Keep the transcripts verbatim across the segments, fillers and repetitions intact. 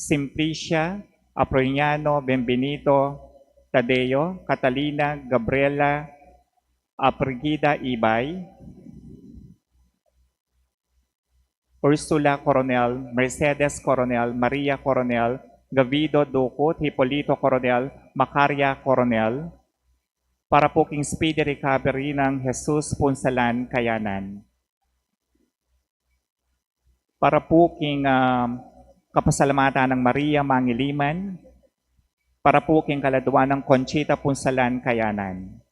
Simplicia, Aproniano, Benbenito, Tadeo, Catalina, Gabriela, Aprigida, Ibay, Ursula Coronel, Mercedes Coronel, Maria Coronel, Gavido Ducut, Hipolito Coronel, Macaria Coronel, para pu king speedy recovery nang Jesus Punsalan Kayanan. Para pu king, ah, kapasalamatan nang Maria Mangiliman, para pu king kaladwa nang Conchita Punsalan Kayanan.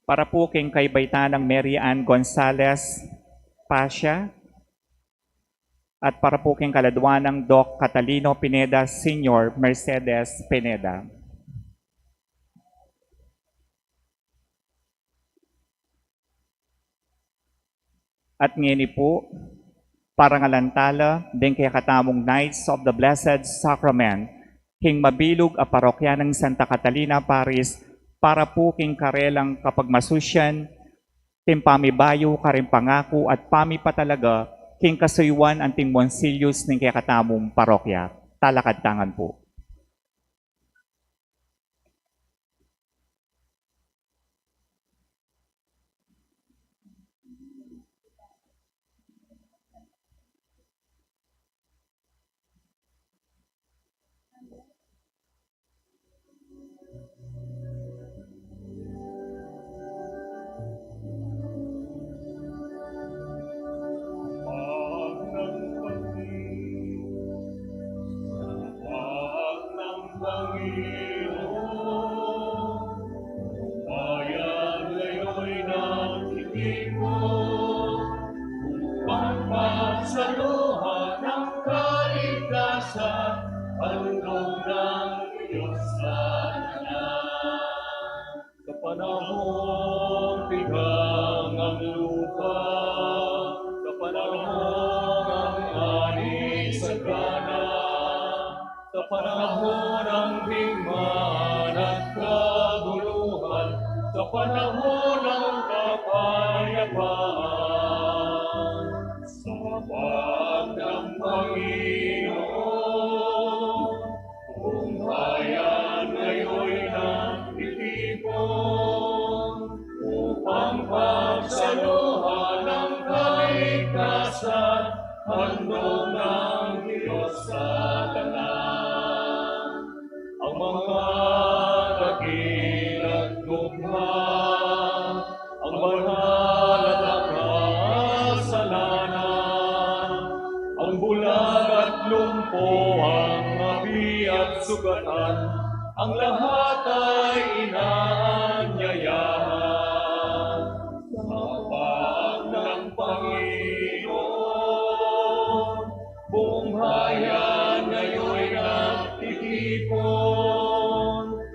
Para pu king kaibaitan nang Mary Ann Gonzalez Pasha, at para pu king kaladwa nang Doc Catalino Pineda Senior, Mercedes Pineda. At ngeni pu, parangalan tala deng kekatamung Knights of the Blessed Sacrament king mabilug a parokya nang Santa Catalina Parish, para pu king karelang kapagmasusian, king pamibayu karing pangaku at pamipatalaga king kasuyuan anting monsilyus ning kekatamung parokya. Talakad ta ngan pu. Panginoon, ayan ngayon ang tipan upang pagsaluhan ng kaligtasan, handog ng Diyos sa tanan. Sa panahong tigang ang lupa, sa panahong ang ani sagana, sa panahon ng digmaan at kaguluhan, sa panahon ng kapayapaan, sa pagdang Panginoon, buong bayan ngayon ang titipon upang pagsaluhan ng kaligtasan, handog ng Diyos sa tanan. Ang mga dakila't dukha, ang banal at makasalanan, ang bulag at lumpo, ang api at sugatan, ang lahat ay inaanyayahan. Sa harapan ng Panginoon, buong bayan ngayon nagtitipon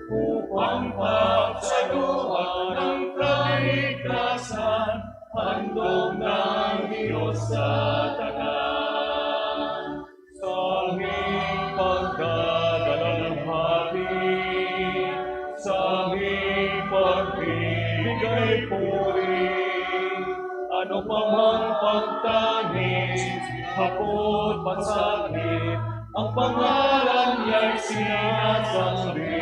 upang pagsaluhan ng kaligtasan, handog ng Diyos sa tanan. Sanging pagdadalamhati, sanging pagbibigay puri, ano pa mang pagtanis, hapot, pasakit, ang pangalan niya'y sinasambit.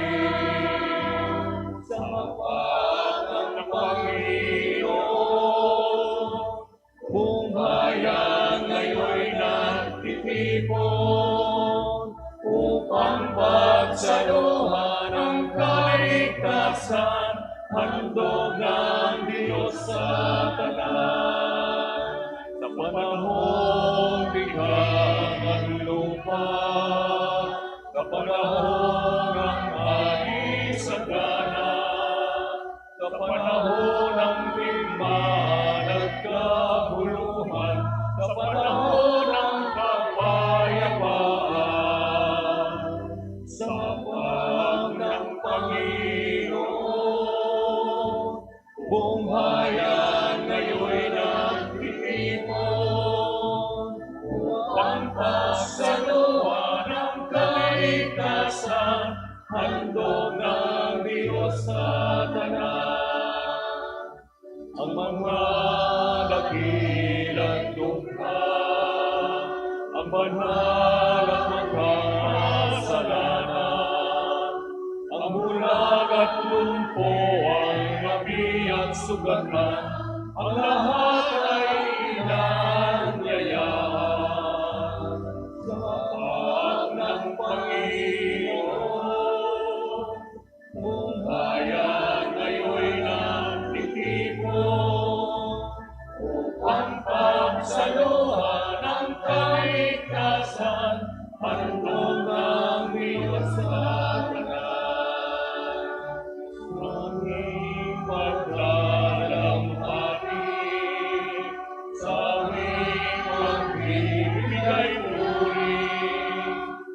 Sa harapan ng Panginoon, buong bayan ngayon nagtitipon upang pagsaluhan ng kaligtasan, handog ng Diyos sa tanan. Sa panahong tigang ang lupa, sa panahong ang ani sagana, sa panahon ng digmaan at kaguluhan, sa panahon ng kapayapaan, sa harapan ng Panginoon, buong bayan ngayon nagtitipon Ilang dukha, ang banal at makasalanan, ang bulag at lumpo, ang api at sugatan, ang lahat ay inanyayahan. Sapat ng Panginoon, kung bayan ngayon nagtitipon upang pagsaluhan ang kaligtasan, handog ng Diyos sa tanan. Sa aming paglalamhati, sa aming pagbibigay puri,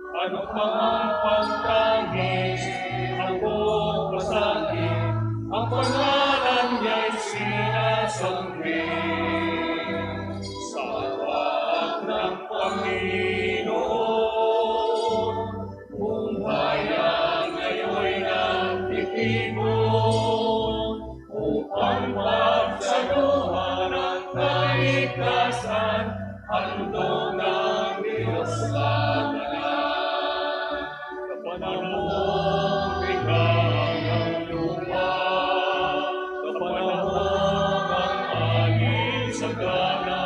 ano pa mang pagtangis, ang buong pasakit, ang pangalan niya'y sinasambit. Sapat ng Panginoon, kung bayan ngayon nagtitipon upang pagsaluhan ang kaligtasan, handog ng Diyos sa tanan. Sa panahong likha ang lupa, sa panahong ang langit sagana,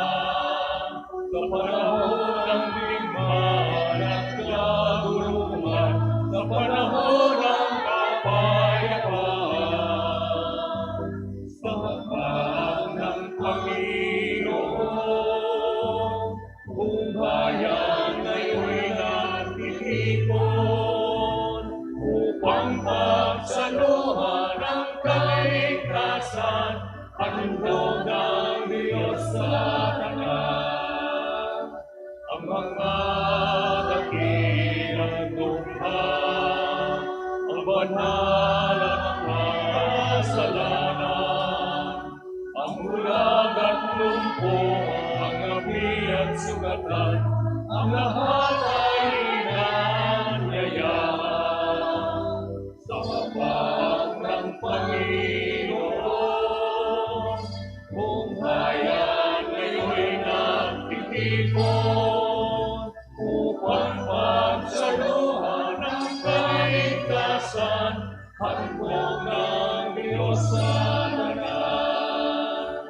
sa panahon ng digmaan at kaguluhan, sa panahon ng kapayapaan, sapat ng Panginoon, kung bayan ngayon nagtitipon upang pagsaluhan ang kaligtasan, handog ng Diyos sa tanan. Ang mga dakilang dukha, ang banal at makasalanan, ang bulag at lumpo, ang api at sugatan, ang lahat ay inanyayahan. Sapat ng Panginoon, kung bayan ngayon nagtitipon upang pagsaluhan ang kaligtasan, handog ng Diyos sa tanan.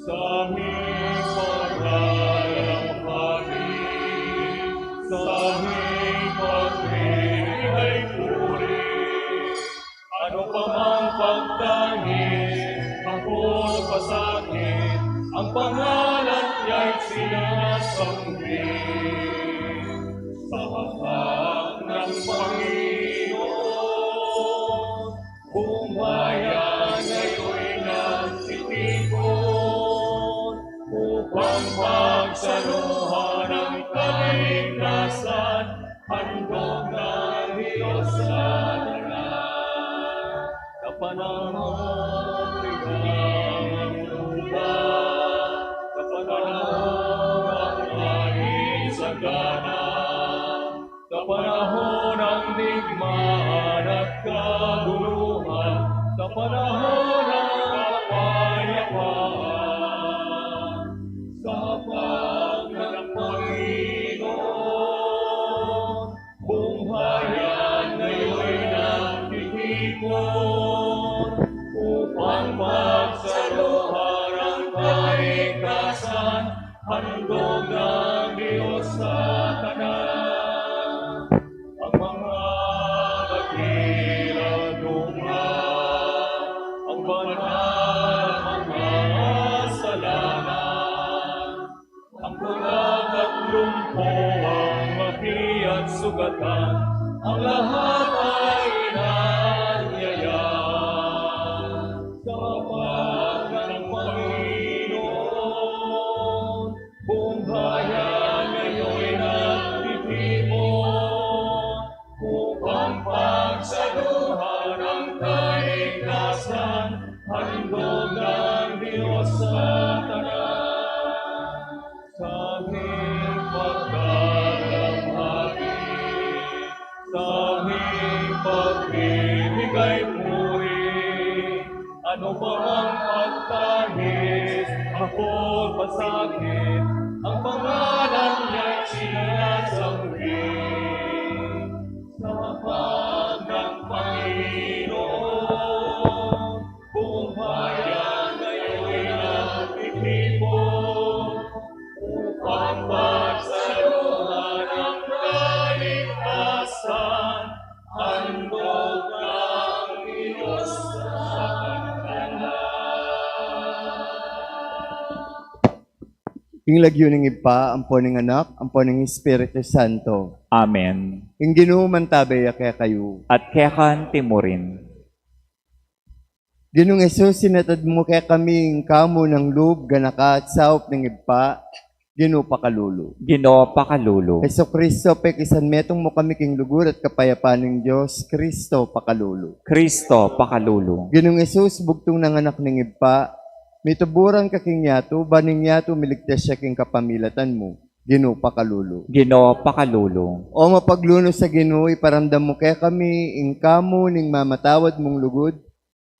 Sa aming paglalamhati, sa aming pagbibigay puri, ano pa mang pagtangis, ang buong pasakit, ang pangalan niya'y sinasambit. Sapat ng Panginoon, kung bayan ngayon nagtitipon upang pagsaluhan ang kaligtasan, handog ng Diyos sa tanan. Sa panahong likha ang lupa, sa panahong ang langit sagana, sa panahon ng digmaan at kaguluhan, sa panahon ng kapayapaan, sapat ng Panginoon, kung bayan ngayon nagtitipon upang pagsaluhan ang kaligtasan, handog ng Diyos sa tanan. Ang mga dakilang dukha, ang banal at makasalanan, ang bulag at lumpo, ang api at sugatan, ang lahat ay inanyayahan. Sapat ng Panginoon, kung bayan ngayon nagtitipon upang pagsaluhan ang kaligtasan, handog ng Diyos sa tanan. Sa aming paglalamhati, sa aming Ako pasakit, ang pangalan niya'y sinasambit. Sa harapan ng Panginoon, buong bayan ngayon'y nagtitipon upang pagsaluhan ang kaligtasan. Handog ang Diyos sa kanila. King lagyu ning Ibpa, ampo ning Anak, ampo ning Espiritu Santo. Amen. Ing Ginu mantabe ya kekayu. At keka naman murin. Ginung Jesus, sinatad mu kekami ing kamu nang lub, ganaka at saup ning Ibpa, Ginu pakalulu. Ginu pakalulu. Jesucristo, pekisanmetung mu kami king lugud at kapayapan ning Dios, Cristo pakalulu. Cristo pakalulu. Ginung Jesus, bugtung nang Anak ning Ibpa, mituburan ka king yatu, ban ing yatu miligtas ya king kapamilatan mu, Ginu pakalulu. Ginu pakalulu. O mapaglunus a Ginu, iparamdam mu kekami ing kamu ning mamatawad mung lugud,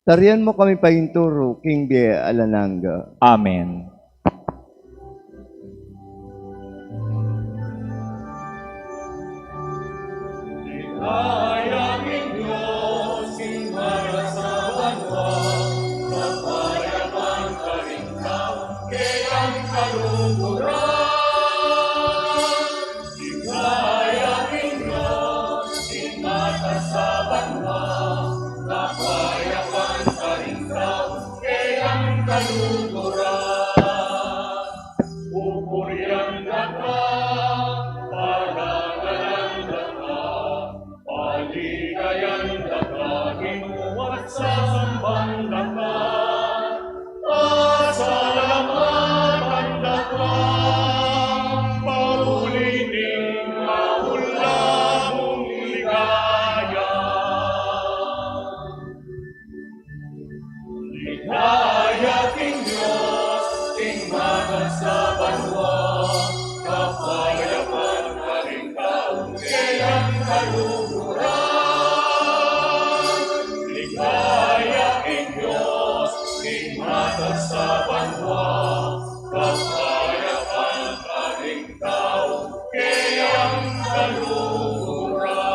tarian mu kami painturu king bie alang angga. Amen. Ligaya king Dios king mata sa banua, kapayapan karing tau keyang kaluguran. Ligaya king Dios king mata sa banua, kapayapan karing tau keyang kaluguran. Pupurian da ka, parangalan da ka, paligayan da ka, Ginu, at sasamban da ka. Pasalamatan da ka, pauli ning maula mung ligaya. Ligaya king Dios king mata sa banua, kapayapan karing tau keyang kaluguran. Ligaya king Dios king mata sa banua, kapayapan karing tau keyang kaluguran.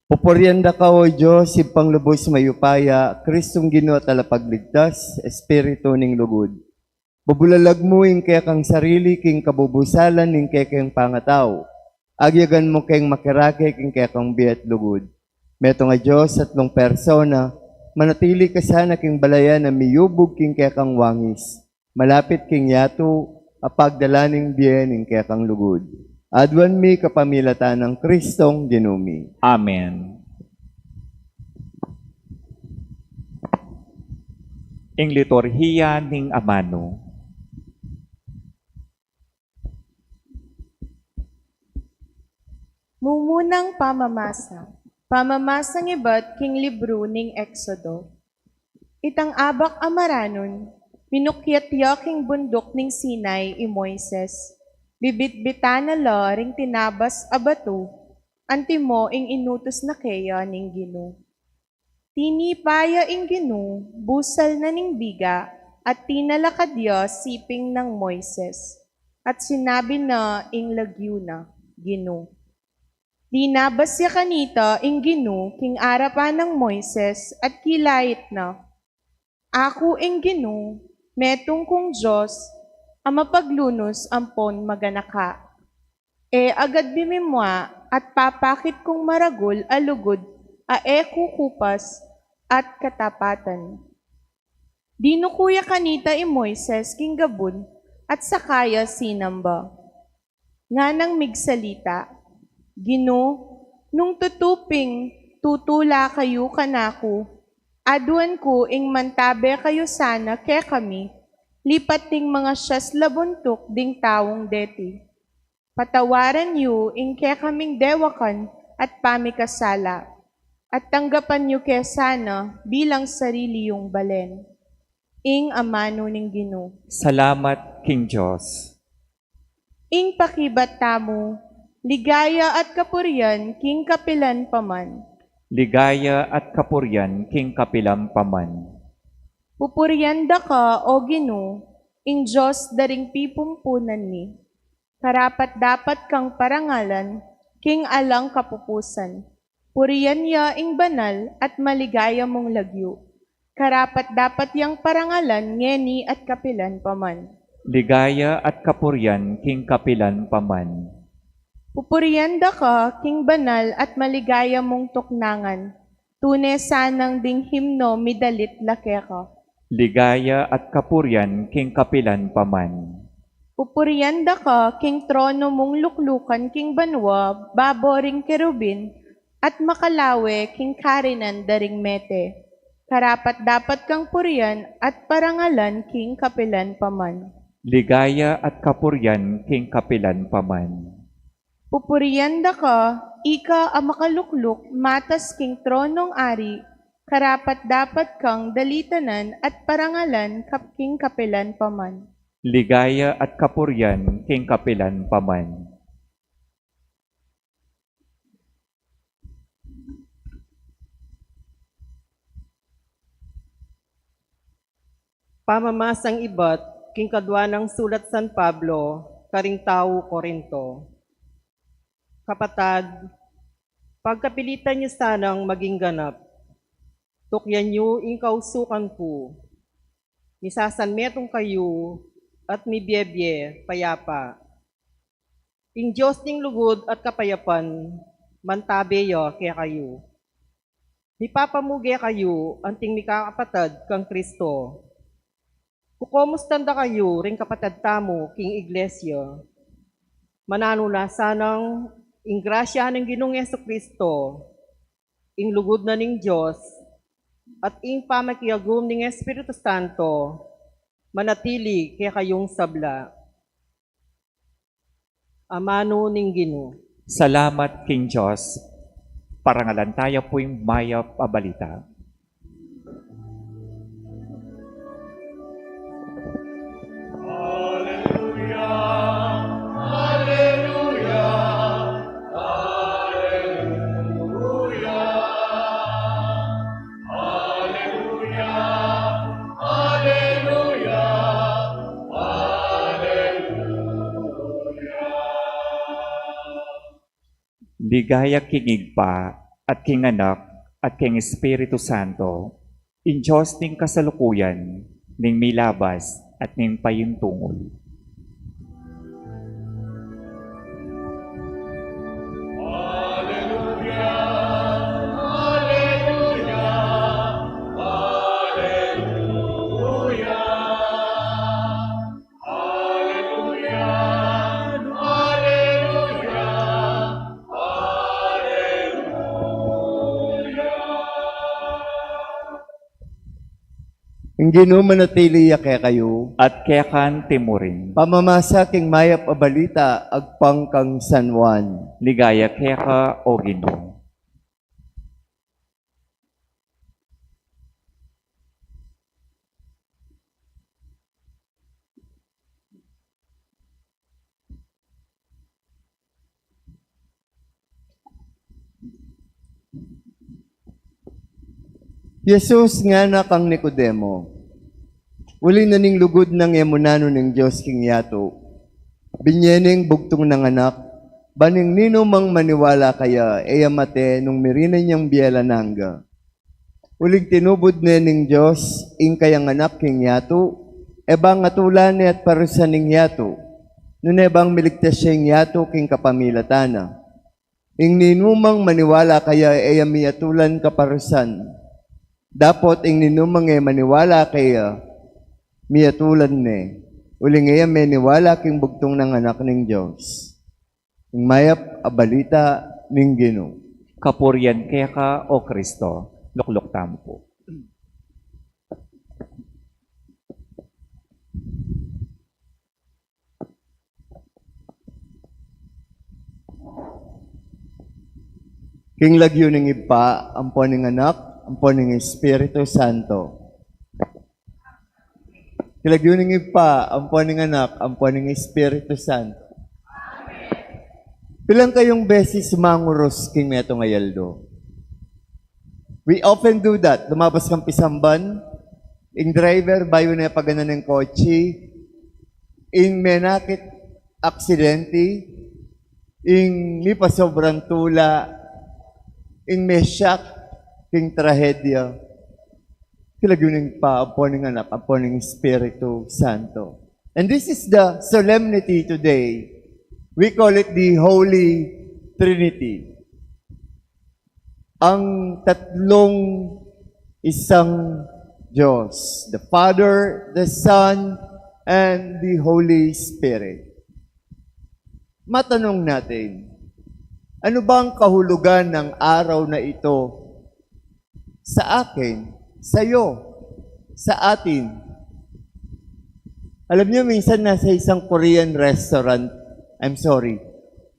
Pupurian da ka, O Dios, Ibpang lubus mayupaya, Kristong Ginu at Talapagligtas, Espiritu ning lugud. Bubulalag mu ing kekang sarili king kabubusalan ning kekeng pangatau. Agyagan mu keng makirake king kekang bie at lugud. Metung a Dios, atlung persona, manatili ka sana king balayan a miyubug king kekang wangis, malapit king yatu, a pagdala ning bie ning kekang lugud. Aduan mi kapamilatan nang Kristong Ginu mi. Amen. Ing liturhiya ning amanu. Mumunang pamamasa. Pamamasang ibat king libru ning Eksodo. Itang abak a maranun, minukyat ya king bunduk ning Sinai i Moises. Bibitbitan na la ring tinabas a batu, antimo ing inutus na keya ning Ginu. Tinipa ya ing Ginu, busal na ning biga, at tinalakad ya siping nang Moises, at sinabi na ing lagyu na, Ginu. Linabas ya kanita ing Ginu king arapan nang Moises at kilait na, Aku ing Ginu, metung kung Dios, a mapaglunus ampon maganaka. E agad bimimua at papakit kung maragul a lugud a e kukupas at katapatan. Dinuku ya kanita i Moises king gabun at saka ya sinamba. Nganang migsalita, Ginu, nung tutu pin tutu la kayu kanaku, aduan ku ing mantabe kayu sana kekami, lipat ding mangasias la buntuk ding taung deti. Patawaran yu ing kekaming dewakan at pamikasala, at tanggapan yu ke sana bilang sarili yung balen. Ing amanu ning Ginu. Salamat king Dios. Ing pakibat tamu, ligaya at kapurian king kapilan pa man. Ligaya at kapurian king kapilan pa man. Pupurian da ka, O Ginu, ing Dios da ring pipumpunan mi. Karapat-dapat kang parangalan king alang kapupusan. Purian ya ing banal at maligaya mung lagyu. Karapat-dapat yang parangalan ngeni at kapilan pa man. Ligaya at kapurian king kapilan pa man. Pupurian da ka king banal at maligaya mung tuknangan. Tune sanang ding himno midalit la keka. Ligaya at kapurian king kapilan pa man. Pupurian da ka king trono mung luklukan king banua, babo ring kerubin, at makalawe king karinan da ring mete. Karapat-dapat kang purian at parangalan king kapilan pa man. Ligaya at kapurian king kapilan pa man. Pupurian da ka, ika a makalukluk matas king tronong ari, karapat-dapat kang dalitanan at parangalan kap-, king kapilan pa man. Ligaya at kapurian king kapilan pa man. Pamamasang ibat king kadua nang sulat San Pablo karing tau Corinto. Kapatad, pagkapilitan yu sanang maging ganap. Tukyan yu ing kausukan ku. Misasanmetung kayu at mibiebie payapa. Ing Dios ning lugud at kapayapan, mantabe ya kekayu. Mipapamuge kayu anting mikakapatad kang Kristo. Kukomustan da kayu ring kapatad tamu king iglesia. Mananu la sanang ing grasya ning Ginung Jesu-Kristo, ing lugud na ning Dios, at ing pamakiagum ning Espiritu Santo, manatili kekayung sabla. Amanu ning Ginu. Salamat king Dios. Parangalan taya pu ing mayap a balita. Ligaya king Ibpa, at king Anak, at king Espiritu Santo, ing Dios ning kasalukuyan, ning milabas, at ning payintungul. Ing Ginu manatili ya kekayu. At keka antimurin. Pamamasa king mayap a balita agpang kang San Juan. Ligaya keka, O Ginu. Jesus ngana kang Nicodemo, uli na ning lugud nang e mu nanu ning Dios king yatu, binye neng bugtung nang anak, ban ing ninumang maniwala kaya e ya mate nung mirinan yang bie alang angga. Uling tinubud ne ning Dios ing kayang anak king yatu, e bang atulan ne at parusan ing yatu, nune bang miligtas ya ing yatu king kapamilatan na. Ing ninumang maniwala kaya e ya miatulan kaparusan. Dapot ing ninumang e maniwala kaya, miatulan ne, uling e ya meniwala king bugtung nang anak ning Dios. Ing mayap a balita ning Ginu. Kapurian keka, O Kristo. Lukluk tamu pu. King lagyu ning Ibpa, ampo ning Anak, ampo ning Espiritu Santo. King lagyu ning Ibpa, ampo ning Anak, ampo ning Espiritu Santo. Pilan kayung beses mangurus king metung a aldo? We often do that. Lumabas kang pisamban, Ing driver, bayu ne paganan ing kotse, ing menakit aksidente, ing mipasobrang tula, ing mesyak, ing trahedya, kilagyu ning Ibpa, ampo ning Anak, ampo ning Espiritu Santo. And this is the solemnity today. We call it the Holy Trinity. Ang tatlong isang Diyos, the Father, the Son, and the Holy Spirit. Matanong natin, ano ba ang kahulugan ng araw na ito sa akin, sa'yo, sa atin? Alam niyo, minsan nasa isang Korean restaurant, I'm sorry,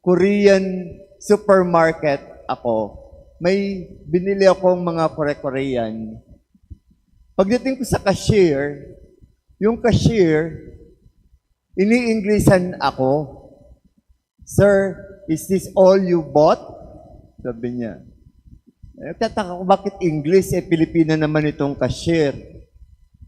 Korean supermarket ako. May binili akong mga Kore-Korean. Pagdating ko sa cashier, yung cashier, ini-Inglesan ako. "Sir, is this all you bought?" sabi niya. Eh, nagtataka ko, bakit English? Eh, Pilipina naman itong cashier.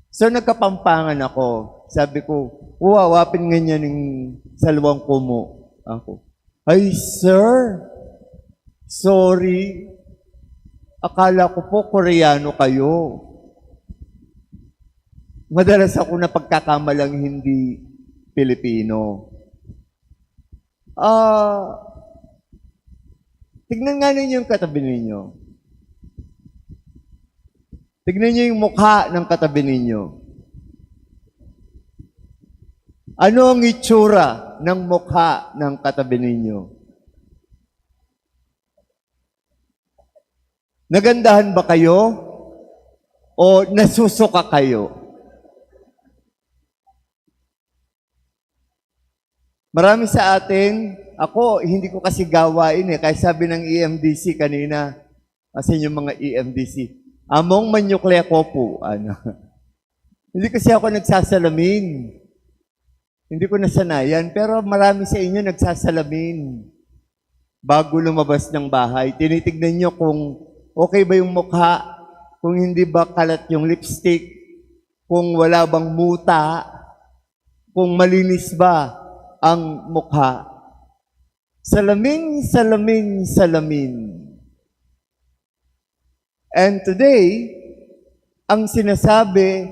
So, nagkapampangan ako. Sabi ko, "Uwa, wapin nga niya ning salwang kumu." Ako, "Ay, sir, sorry. Akala ko po Koreano kayo." Madalas ako na pagkakamalang hindi Pilipino. Ah, tignan nga ninyo yung katabi ninyo. Tignan niyo yung mukha ng katabi ninyo. Ano ang itsura ng mukha ng katabi ninyo? Nagandahan ba kayo o nasusuka kayo? Marami sa atin, ako, hindi ko kasi gawain eh. Kaya sabi ng E M D C kanina, kasi yung mga E M D C, "Among manyukle ko po." Ano? Hindi kasi ako nagsasalamin. Hindi ko nasanayan, pero marami sa inyo nagsasalamin bago lumabas ng bahay. Tinitignan nyo kung okay ba yung mukha, kung hindi ba kalat yung lipstick, kung wala bang muta, kung malinis ba ang mukha. Salamin, salamin, salamin. And today, ang sinasabi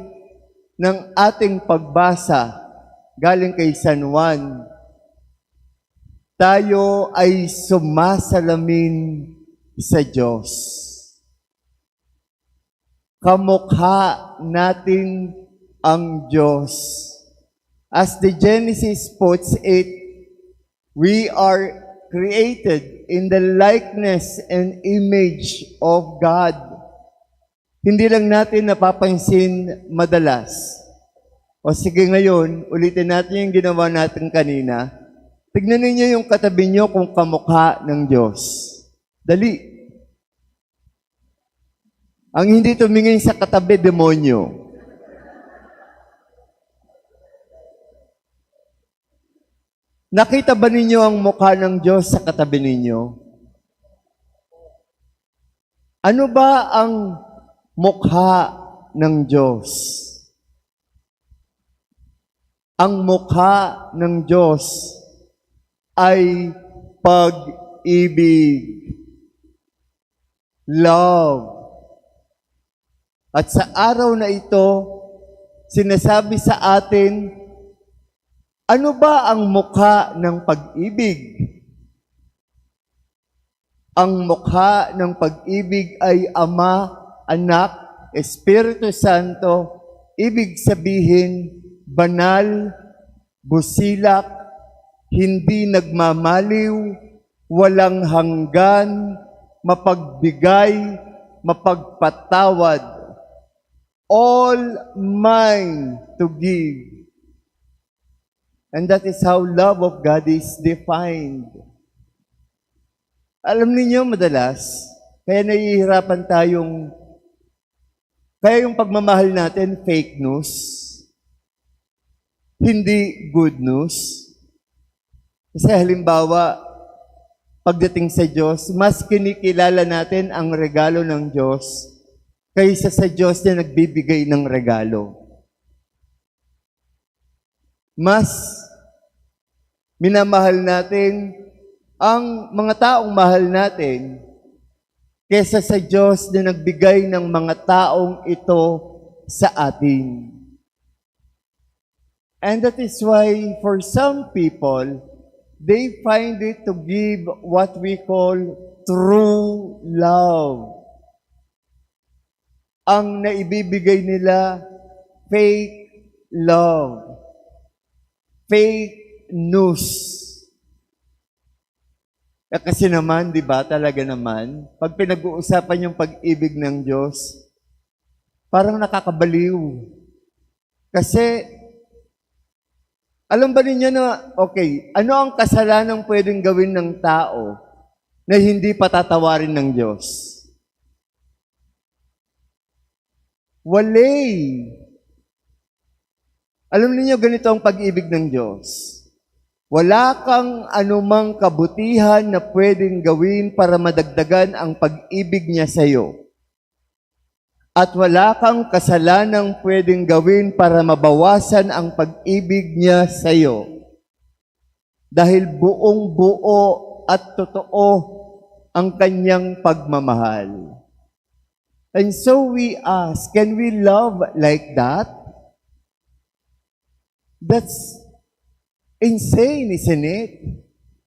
ng ating pagbasa galing kay San Juan, tayo ay sumasalamin sa Diyos. Kamukha natin ang Diyos. As the Genesis puts it, we are created in the likeness and image of God. Hindi lang natin napapansin madalas. O sige, ngayon, ulitin natin yung ginawa natin kanina. Tignan ninyo yung katabi nyo kung kamukha ng Diyos. Dali. Ang hindi tumingin sa katabi, demonyo. Nakita ba ninyo ang mukha ng Diyos sa katabi ninyo? Ano ba ang mukha ng Diyos? Ang mukha ng Diyos ay pag-ibig. Love. At sa araw na ito, sinasabi sa atin, ano ba ang mukha ng pag-ibig? Ang mukha ng pag-ibig ay Ama, Anak, Espiritu Santo, ibig sabihin, banal, busilak, hindi nagmamaliw, walang hanggan, mapagbigay, mapagpatawad. All mine to give. And that is how love of God is defined. Alam ninyo, madalas, kaya nahihirapan tayong, kaya yung pagmamahal natin, fake news, hindi good news. Kasi halimbawa, pagdating sa Diyos, mas kinikilala natin ang regalo ng Diyos kaysa sa Diyos na nagbibigay ng regalo. Mas minamahal natin ang mga taong mahal natin kaysa sa Diyos na nagbigay ng mga taong ito sa atin. And that is why for some people, they find it to give what we call true love. Ang naibibigay nila, fake love, fake news. Eh, kasi naman, di ba, talaga naman, pag pinag-uusapan yung pag-ibig ng Diyos, parang nakakabaliw. Kasi, alam ba ninyo na, okay, ano ang kasalanang pwedeng gawin ng tao na hindi patatawarin ng Diyos? Wala. Alam ninyo, ganito ang pag-ibig ng Diyos. Wala kang anumang kabutihan na pwedeng gawin para madagdagan ang pag-ibig niya sa'yo. At wala kang kasalanang pwedeng gawin para mabawasan ang pag-ibig niya sa'yo. Dahil buong-buo at totoo ang kanyang pagmamahal. And so we ask, can we love like that? That's insane, isn't it?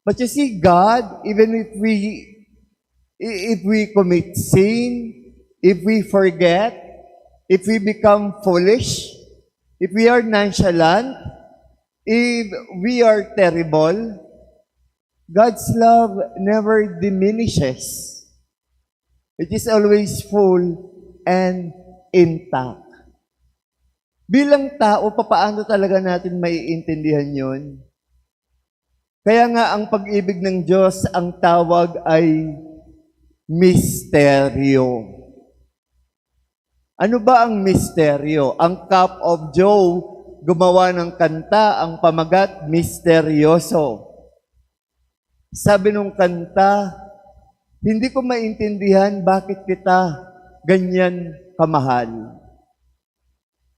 But you see, God, even if we, if we commit sin, if we forget, if we become foolish, if we are nonchalant, if we are terrible, God's love never diminishes. It is always full and intact. Bilang tao, papaano talaga natin maiintindihan yon? Kaya nga, ang pag-ibig ng Diyos, ang tawag ay misteryo. Ano ba ang misteryo? Ang Cup of Joe gumawa ng kanta, ang pamagat, misteryoso. Sabi nung kanta, "Hindi ko maintindihan bakit kita ganyan kamahal.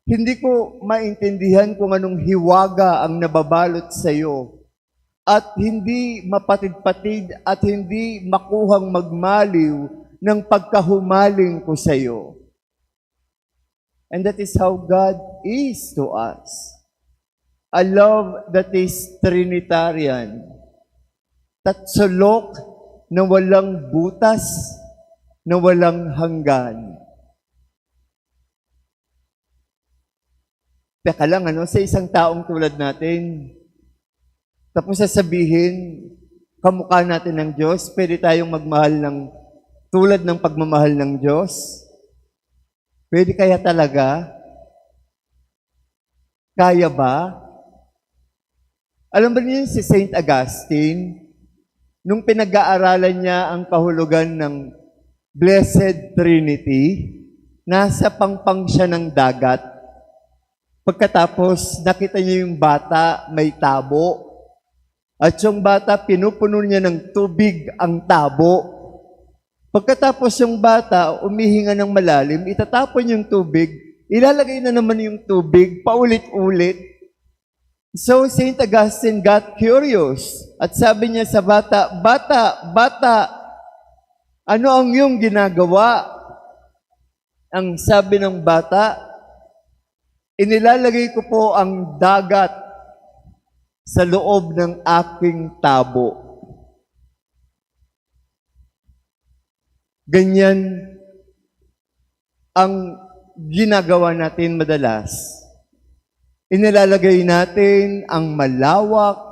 Hindi ko maintindihan kung anong hiwaga ang nababalot sa'yo. At hindi mapatid-patid at hindi makuhang magmaliw ng pagkahumaling ko sa'yo." And that is how God is to us. A love that is Trinitarian. Tatsulok na walang butas, na walang hanggan. Teka lang, ano, sa isang taong tulad natin, tapos sasabihin, kamukha natin ng Diyos, pwede tayong magmahal ng tulad ng pagmamahal ng Diyos? Pwede kaya talaga? Kaya ba? Alam ba niyo si Saint Augustine, nung pinag-aaralan niya ang kahulugan ng Blessed Trinity, nasa pangpang siya ng dagat. Pagkatapos, nakita niya yung bata may tabo. At yung bata, pinupuno niya ng tubig ang tabo. Pagkatapos yung bata, umihinga ng malalim, itatapon yung tubig, ilalagay na naman yung tubig, paulit-ulit. So, Saint Augustine got curious at sabi niya sa bata, "Bata, bata, ano ang iyong ginagawa?" Ang sabi ng bata, "Inilalagay ko po ang dagat sa loob ng aking tabo." Ganyan ang ginagawa natin madalas. Inilalagay natin ang malawak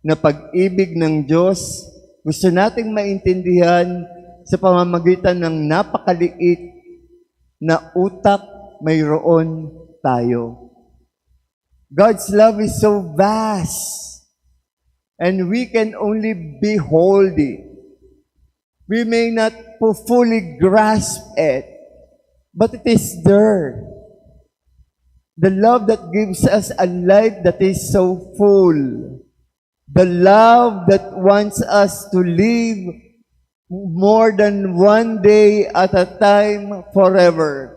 na pag-ibig ng Diyos. Gusto nating maintindihan sa pamamagitan ng napakaliit na utak mayroon tayo. God's love is so vast, and we can only behold it. We may not pu-, fully grasp it, but it is there. The love that gives us a life that is so full. The love that wants us to live more than one day at a time, forever.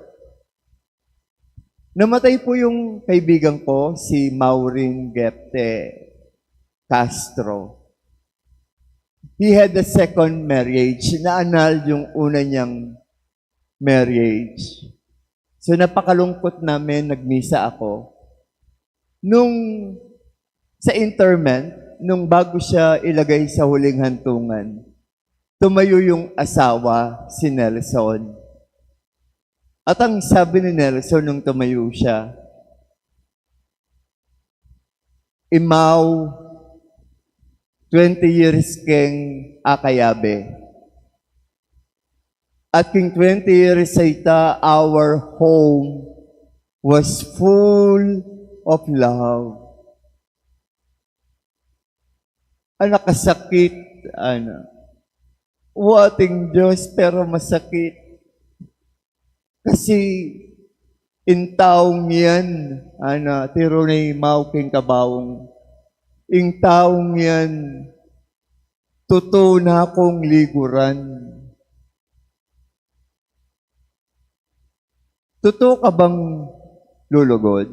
Namatay po yung kaibigan ko, si Maureen Gepte Castro. He had a second marriage. Na-annul yung una niyang marriage. So, napakalungkot namin, nagmisa ako. Nung sa interment, nung bago siya ilagay sa huling hantungan, tumayo yung asawa, si Nelson. At ang sabi ni Nelson nung tumayo siya, "Imaw, twenty years keng akayabe. At king twenty years a ita, our home was full of love." Anak, kasakit, ana. Wa ating Diyos, pero masakit. Kasi ing taung yan, ana, tiru na imaw king kabaung. Ing taung yan, tutu na kung liguran. Tutu ka bang lulugud?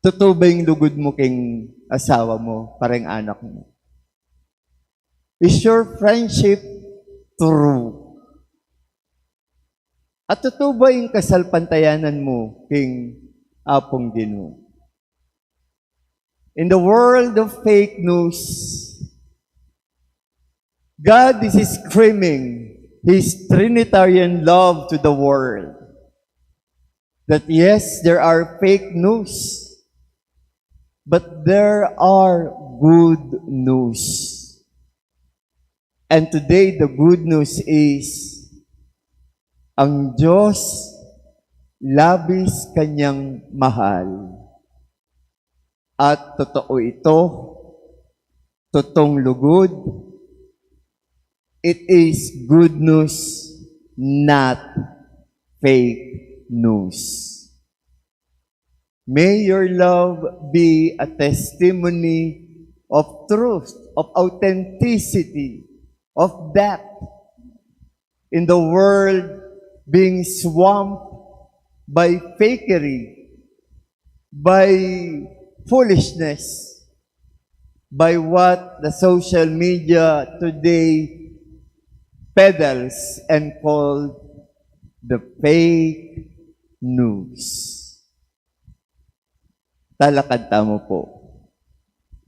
Tutu ba ing lugud mu king asawa mu, kareng anak mu? Is your friendship true? At tutu ba ing kasalpantayanan mu king Apung Ginu? In the world of fake news, God is screaming His Trinitarian love to the world. That yes, there are fake news, but there are good news. And today, the good news is, ang Diyos labis kanyang mahal. At totoo ito, totoong lugud. It is good news, not fake news. May your love be a testimony of truth, of authenticity, of depth in the world being swamped by fakery, by foolishness, by what the social media today peddles and called the fake news. Talakad tamu pu.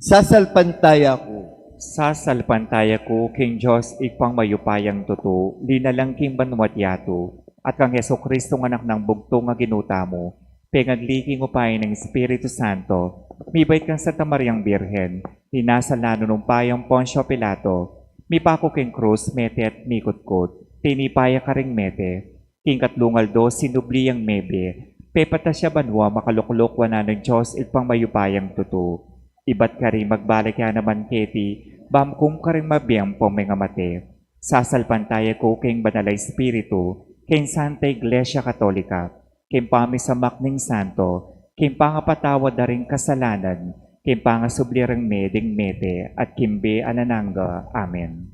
Sasalpantaya ku. Sasalpantaya ku king Dios Ibpang mayupayang tutu, linalang king banua't yatu, at kang Jesucristo nga Anak nang bugtung a Ginu tamu, pengagli king upaya ning Espiritu Santo, mibait kang Santa Mariang Birhen, inasal na nung upayang Poncio Pilato, mipaku king krus, mete at mikutkut, tinipa ya karing mete, king katlung aldo sinubli yang mebie, pepatas ya banua, makaluklok wanan ning Dios Ibpang mayupayang tutu. Ibat karin magbalik ya naman keti, bambu karing mabie ampong mengamate. Sasalpantaya ku king Banal a Espiritu, king Santa Iglesia Katolika, king pamisamak ning santo, king pangapatawad da ring kasalanan, king pangasubli rang mie ding mete, at king bie alang angga. Amen.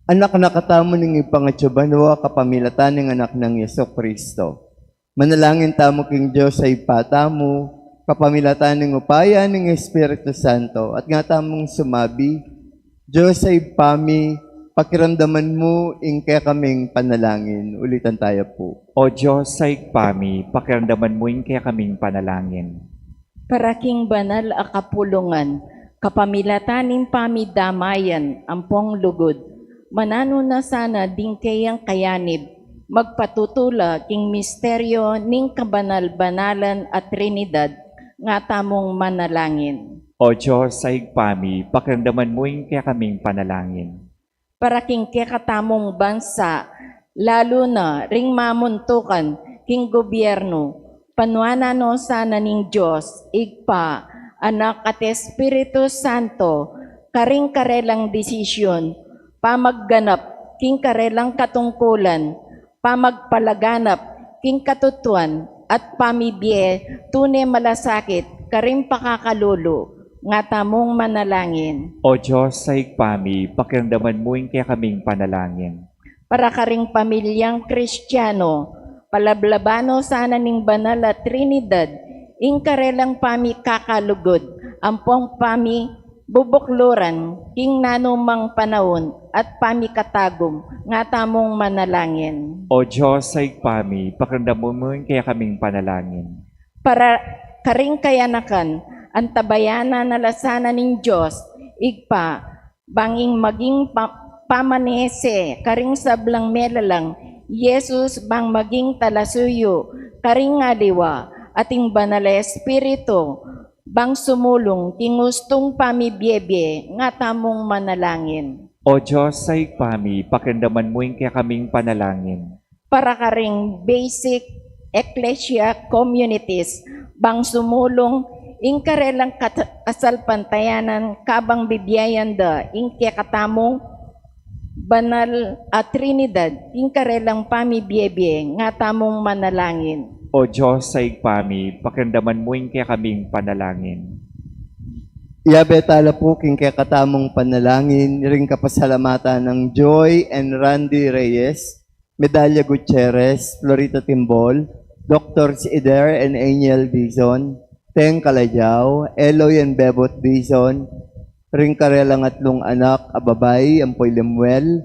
Anak na katamu ning Ibpa a atsu banua, kapamilatan ning Anak nang Jesucristo. Manalangin tamu king Dios a Ibpa tamu, kapamilatan ning upaya ning Espiritu Santo, at nga tamung sumabi, Dios a Ibpa mi, pakiramdaman mu ing kekaming panalangin. Ulitan taya pu. O Dios a Ibpa mi, pakiramdaman mu ing kekaming panalangin. Para king banal a kapulungan, kapamilatan ning pamidamayan ampong lugud, mananu na sana ding keyang kayanib, magpatutu la king misteryo ning kabanal-banalan a Trinidad, nga tamung manalangin. O Dios a Ibpa mi, pakiramdaman mu ing kekaming panalangin. Para king kekatamung bansa, lalu na ring mamuntukan king gobyernu, panuanan no sana ning Dios, Ibpa, Anak, at Espiritu Santo, karing karelang desisyun, pamagganap king karelang katungkulan, pamagpalaganap king katutuan, at pamibie tune malasakit karing pakakalulu, nga tamung manalangin. O Dios a Ibpa mi, pakiramdaman mu ing kekaming panalangin. Para karing pamilyang Kristiano, palablaban no sana ning banal a Trinidad ing karelang pamikakalugud ampong pamibubukluran king nanumang panaun at pamikatagum. Nga tamung manalangin. O Dios a Ibpa mi, pakiramdaman mu ing kekaming panalangin. Para karing kayanakan, antabayanan na la sana ning Dios Ibpa, bang ing maging pa-, pamanese karing sablang melalang Jesus bang maging talasuyu karing aliwa, at ing Banal a Espiritu bang sumulung king ustung pamibiebie. Nga tamung manalangin. O Dios a Ibpa mi, pakiramdaman mu ing kekaming panalangin. Para karing basic ecclesia communities bang sumulung ing karelang kat-, kasalpantayanan kabang bibiayan da ing kekatamung banal a Trinidad ing karelang pamibiebie. Nga tamung manalangin. O Dios a Ibpa mi, pakiramdaman mu ing kekaming panalangin. Yabe tala pu king kekatamung panalangin ring kapasalamatan nang Joy and Randy Reyes, Medalia Gutierrez, Florita Timbol, Doctors Eder and Angel Dizon, Teng Kalajao, Eloy and Bebot Dizon, ring karelang atlung anak a babai, ampo i Lemuel,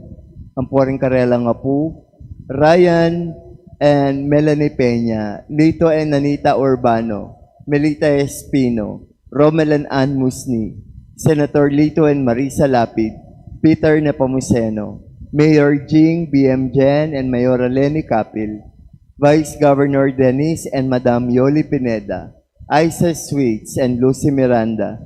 ampo ring karelang apu, Ryan and Melanie Peña, Lito and Anita Urbano, Melita Espino, Romel and Ann Musni, Senator Lito and Marisa Lapid, Peter Nepomuceno, Mayor Jing, B M Jen, and Mayora Leni Capil, Vice Governor Dennis and Madam Yoli Pineda, Isa Sweets and Lucy Miranda,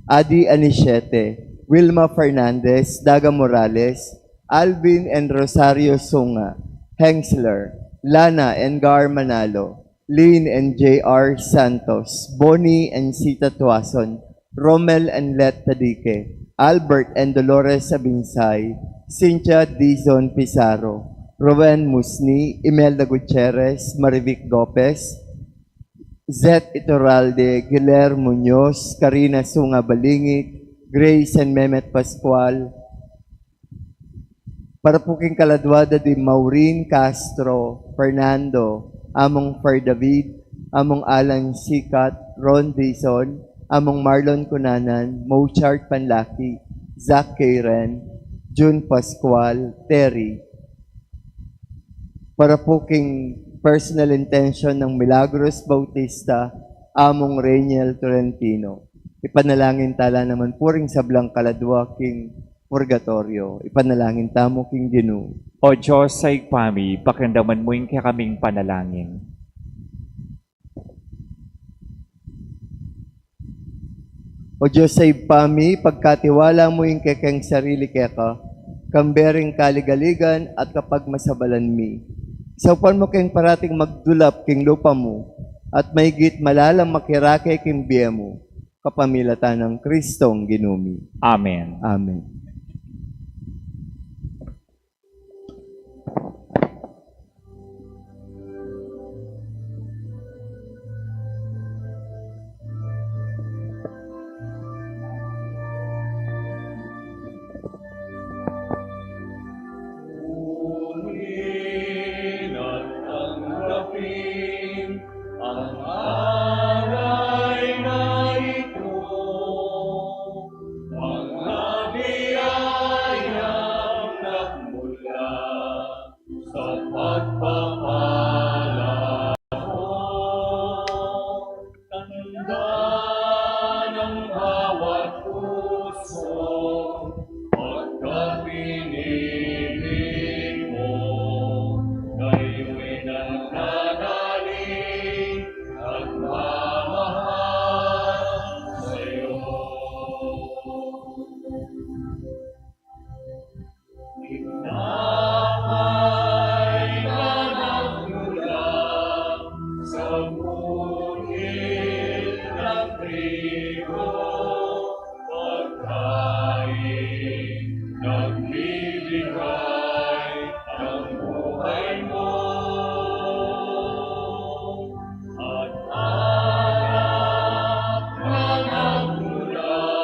Adi Anisiete, Wilma Fernandez, Daga Morales, Alvin and Rosario Sunga, Hengsler, Lana and Gar Manalo, Lynn and J R Santos, Bonnie and Sita Tuason, Romel and Let Tadique, Albert and Dolores Abinsay, Cynthia Dizon Pizarro, Rowen Musni, Imelda Gutierrez, Marivic Gopez, Zet Iturralde, Guillermo Muñoz, Karina Sunga Balingit, Grace and Memet Pascual, para pu king kaladua da di Maureen Castro, Fernando, Among Fer David, Among Alan Sikat, Ron Dizon, Among Marlon Cunanan, Mozart Panlaki, Zach Karen, June Pascual, Terry. Para pu king personal intention nang Milagros Bautista, Among Reniel Tolentino. Ipanalangin tala naman pu ring sablang kaladua king purgatorio. Ipanalangin tamu king Ginu. O Dios a Ibpa mi, pakiramdaman mu ing kekaming panalangin. O Dios a Ibpa mi, pagkatiwala mu ing kekeng sarili keka, kambe ring kaligaligan at kapagmasabalan mi. Saupan mu keng parating magdulap king lupa mu, at maigit malalam makirake king bie mu, kapamilatan nang Kristong Ginu mi. Amen. Amen. Ang aral na ito, mga biyayang nagmula sa pagpapala mo. Tanda ng bawat puso, pagka pinili mo, kayo'y nananalig at mamahal sa'yo. Tinapay na nagmula sa bukid ng trigo, pagkain nagbibigay ng buhay mo. At anak na nagmula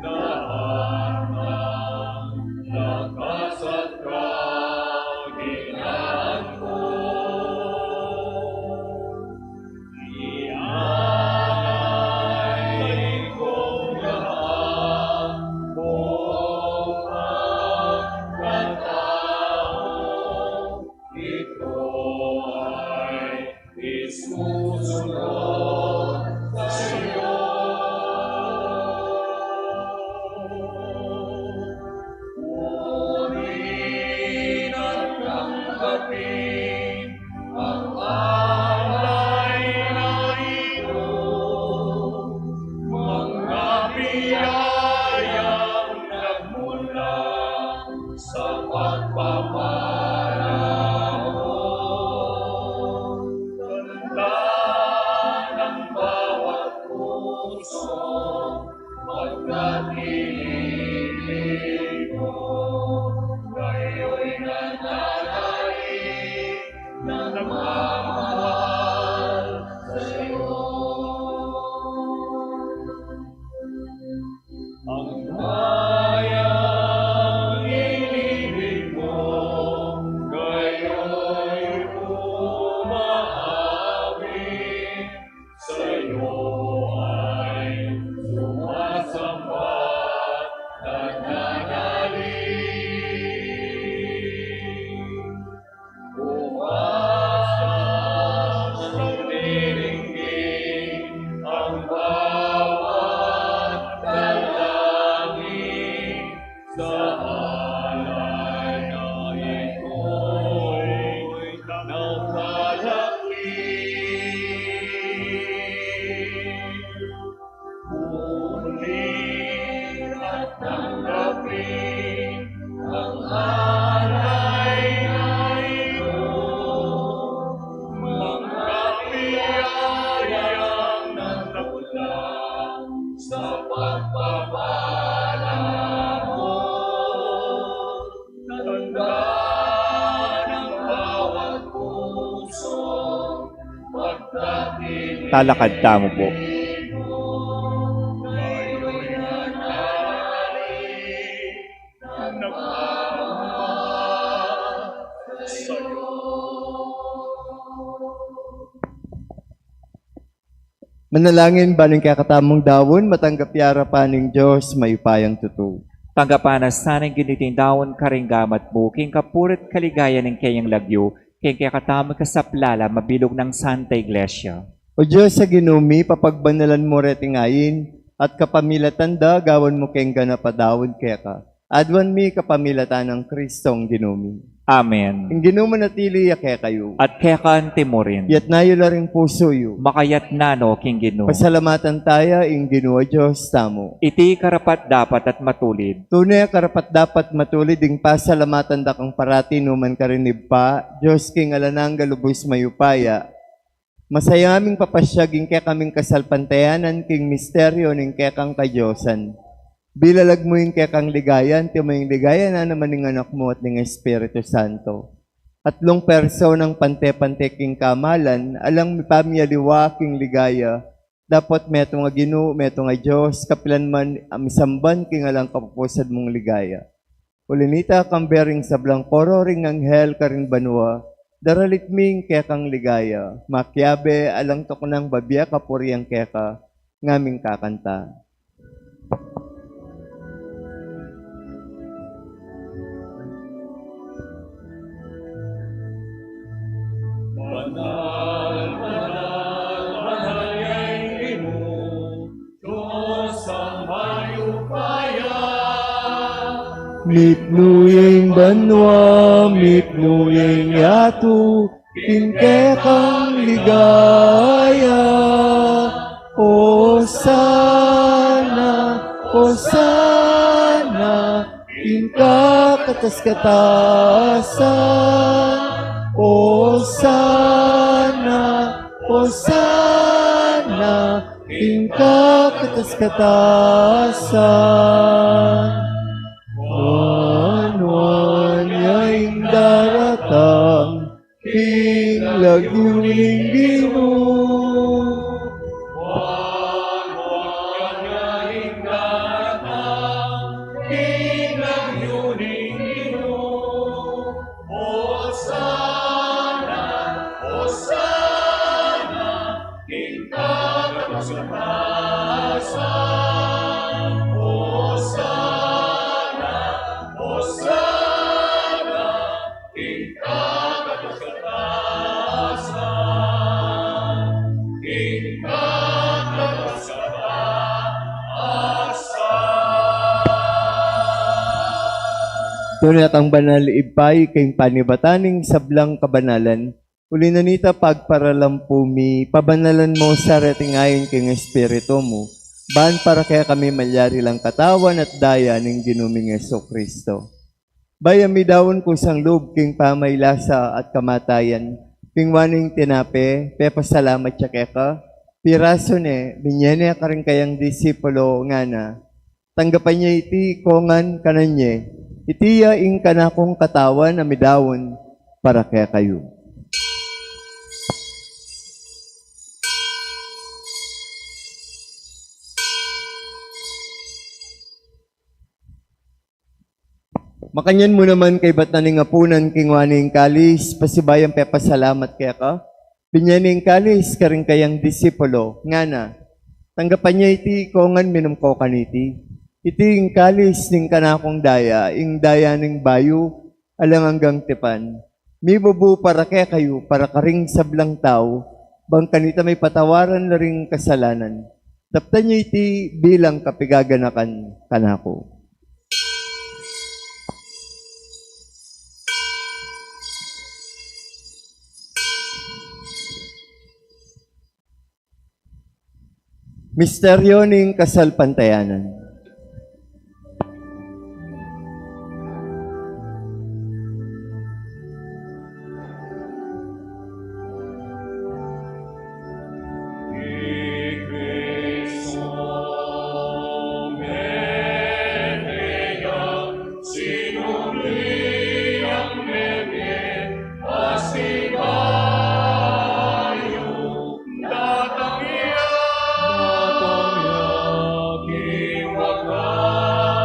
Lahat ng lakas at kahinaan ko, ialay kong lahat, O pagkatao, ito ay isusunod sa'yo. Kunin at tanggapin ang alay na ito, mga biyayang nagmula sa pagpapala mo. Tanda ng bawat puso, pagkat iniibig mo, ngayon nananalig, nagmamahal sa'yo. Ang bayang iniibig mo, ngayon umaawit, sa'yo ay sumasamba at nananalig. Upang siyang diringgin ang bawat dalangin sa alay na ito'y nakalapit. Kunin at tanggapin ang alay na ito, mga biyayang nagmula sa pagpapala mo. Tanda ng bawat puso, pagkat iniibig mo, Talakad tamu po. Ngayon nananalig, nagmamahal sa'yo. Manalangin ban ing kekatamung daun matanggap ya arapan ning Dios mayupayang tutu. Tanggapan na sana ning Ginu iting daun karing gamat mu, king kapurian at kaligayan ning keyang lagyu, king kekatamung kasaplalan, mabilug nang Santa Iglesia. O Dios a Ginu mi, papagbanalan mu reting ain, at kapamilatan da gawan mu keng ganap a daun keka. Aduan mi kapamilatan nang Kristong Ginu mi. Amen. Ing Ginu manatili ya kekayu. At keka antimurin. Yatna yu la ring pusu yu. Makayatna no king Ginu. Pasalamatan taya ing Ginu a Dios tamu. Iti karapat-dapat at matulid. Tune karapat-dapat matulid ing pasalamatan da kang parati nu man karin Ibpa, Dios king alang angga lubus mayupaya. Masaya ming papasyag ing kekaming kasalpantayanan king misteryo ning kekang kadiosan. Bilalag mu ing kekang ligaya, antimo ing ligaya na naman ning Anak mu at ning Espiritu Santo. Atlung personang pante-pante king kamalan, alang mipamialiwa king ligaya, dapot metung a Ginu, metung a Dios, kapilan man a misamban king alang kapupusan mung ligaya. Uli nita, kambe ring sablang koro ring anghel karin banua, daralit mi ing kekang ligaya, makiabe alang tuknang babie kapurian keka, ngaming kakanta. Banal, banal, banal ya ing Ginu, Dios a mayupaya. Mitmu ya ing banua, mitmu ya ing yatu, king kekang ligaya. Osana, Osana, king kakatas-katasan. Osana, Osana, king kakatas-katasan. Banua na ing daratang king lagyu ning Ginu. Tune kang banal, Ibpa, ika ing panibatan ning sablang kabanalan. Uli na nita, pagparalampu mi, pabanalan mu sa reting ain king Espiritu mu, ban para kekami malyari lang katawan at daya ning Ginu ming Jesucristo. Bayu mi daun kusang lub king pamailasa at kamatayan, king waning tinape, pepasalamat ya keka, pirasu ne, binye ne karing kayang disipulo, ngana: Tanggapan ye iti ikongan kanan ye. Iti ya ing kanakung katawan a midaun para kekayu. Makanyan mu naman kaybat na ning apunan king waning kalis, pasibayu yang pepasalamat keka, binye ne ing kalis karing kayang disipulo, ngana: Tanggapan ye iti ikongan, minum ko kaniti. Iti ing kalis ning kanakung daya, ing daya ning bayu alang anggang tipan, mibubu para kekayu, para karing sablang tau, bang kanita mipatawaran la ring kasalanan. Daptan ye iti bilang kapigaganakan kanaku. Misteryo ning kasalpantayanan. Datang ya, datang ya king wakas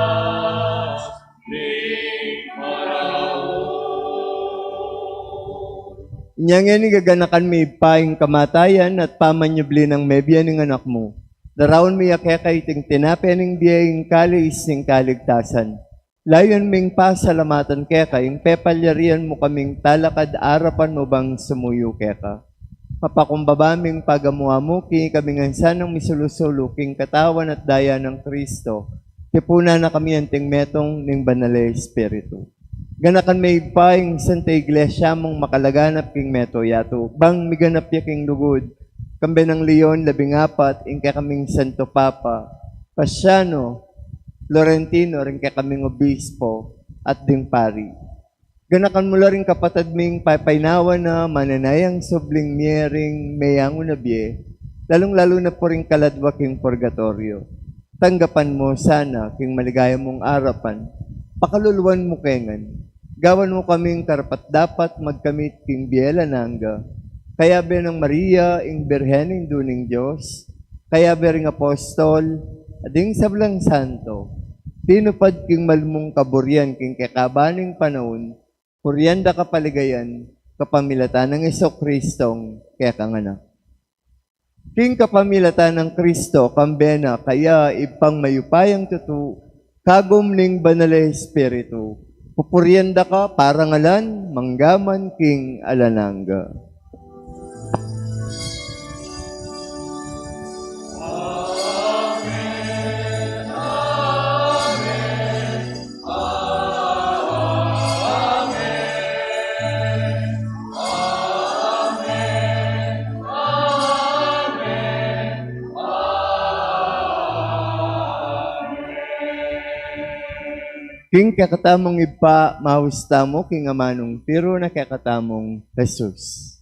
ning panaun. Inya ngeni gaganakan mi, Ibpa, ing kamatayan at pamanyubli nang mebie ning Anak mu. Daraun mi ya keka iting tinape ning bie, ing kalis ning kaligtasan. Layun ming pasalamatan keka ing pepalyarian mu kaming talakad arapan mu bang sumuyu keka. Mapakumbaba ming pagamu-amu king ikami ngan sanang misulu-sulu king katawan at daya nang Kristo. Tipunan na kami anting metung ning Banal a Espiritu. Ganakan me, Ibpa, ing Santa Iglesia mung makalaganap king meto yatu, bang miganap ya king lugud, kambe nang Leon labing apat, ing kekaming Santo Papa, Pasiano, Florentino, ring kekaming obispo, at ding pari. Ganakan mu la ring kapatad ming paypaynawa na manenayang subling mie ring meyangu na bie, lalung-lalu na pu ring kaladwa king purgatorio. Tanggapan mu sana king maligaya mung arapan, pakaluluan mu ke ngan, gawan mu kaming karapat-dapat magkamit king bie alang angga, kayabe nang Maria, ing Birhen Indu ning Dios, kayabe ring apostol, at ding sablang santo, tinupad king malmung kaburian king kekaban ning panaun, purian da ka paligayan, kapamilatan nang Jesucristong kekang Anak. King kapamilatan nang Kristo, kambe na kaya, Ibpang mayupayang tutu, kagum ning Banal a Espiritu, pupurian da ka para ngalan, mangga man king alang angga. King kekatamung Ibpa, maus tamu king amanung tiru na kekatamung Jesus.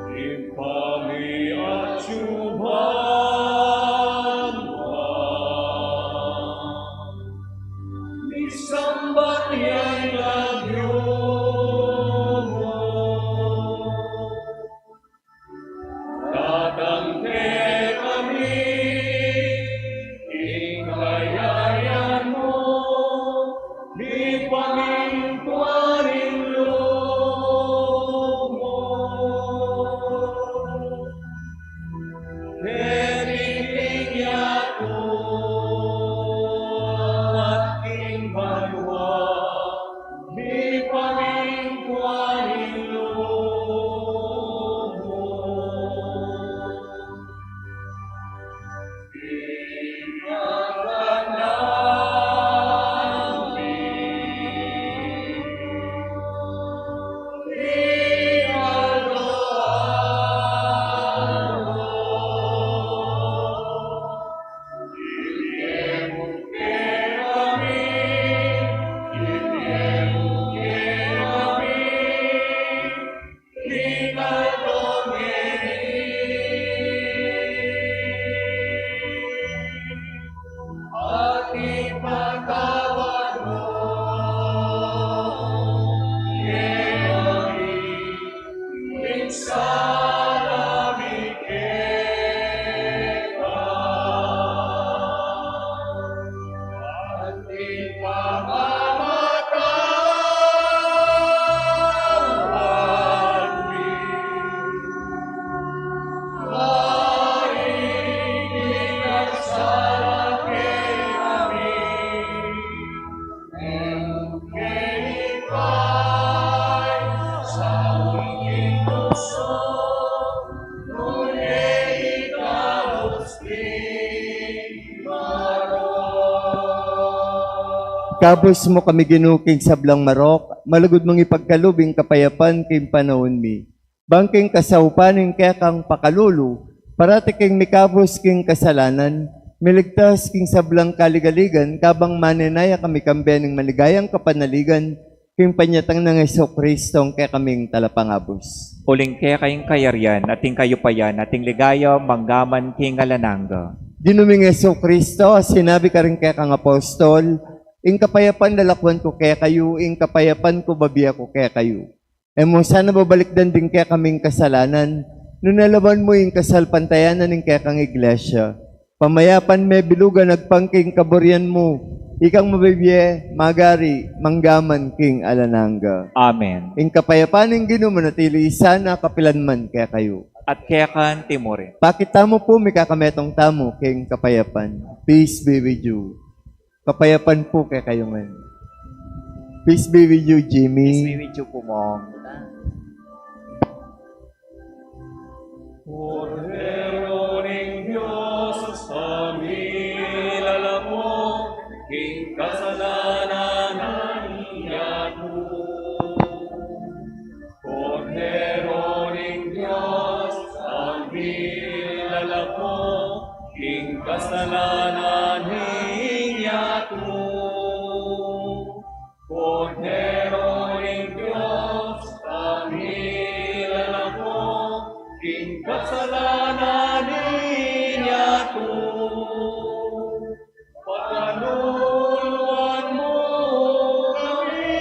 Ipamiacuban wa, misamban ya ing lagyu mu. Datang kekami ing kayarian mu, mipamintuan ing lub mu. Keti king yatu, king banua. Ikabus mu kami, Ginu, king sablang marok, malugud mung ipagkalub ing kapayapan king panaun mi. Bang king kasaupan ning kekang pakalulu, parati kaming mikabus king kasalanan, miligtas king sablang kaligaligan, kabang manenaya kami kambe ning maligayang kapanaligan, king panyatang nang Jesucristo, ing kekaming Talapangabus. Uling keka ing kayarian, at ing kayupayan, at ing ligaya, manggaman king alang angga. Ginu ming Jesucristo, sinabi karing kekang apostol, ing kapayapan lalakwan ku kekayu, ing kapayapan ku bibie ku kekayu. E mu sana babalikdan ding kekaming kasalanan, nune lawan mu ing kasalpantayanan ning kekang Iglesia. Pamayapan me bilugan agpang king kaburian mu, ikang mabibie, magari, manggaman king alang angga. Amen. Ing kapayapan ning Ginu manatili sana kapilan man kekayu. At keka mu rin. Pakit tamu pu, mikakametung tamu king kapayapan. Peace be with you. Kapayapan pu kekayu ngan. Peace be with you, Jimmy. Peace be with you pu, Mong. Kordero ning Dios, a milalako king kasalanan ning yatu. Kordero ning Dios, a milalako king kasalanan ning yatu. Kordero ning Dios, a milalako king kasalanan ning yatu. Pakaluluan mu kami,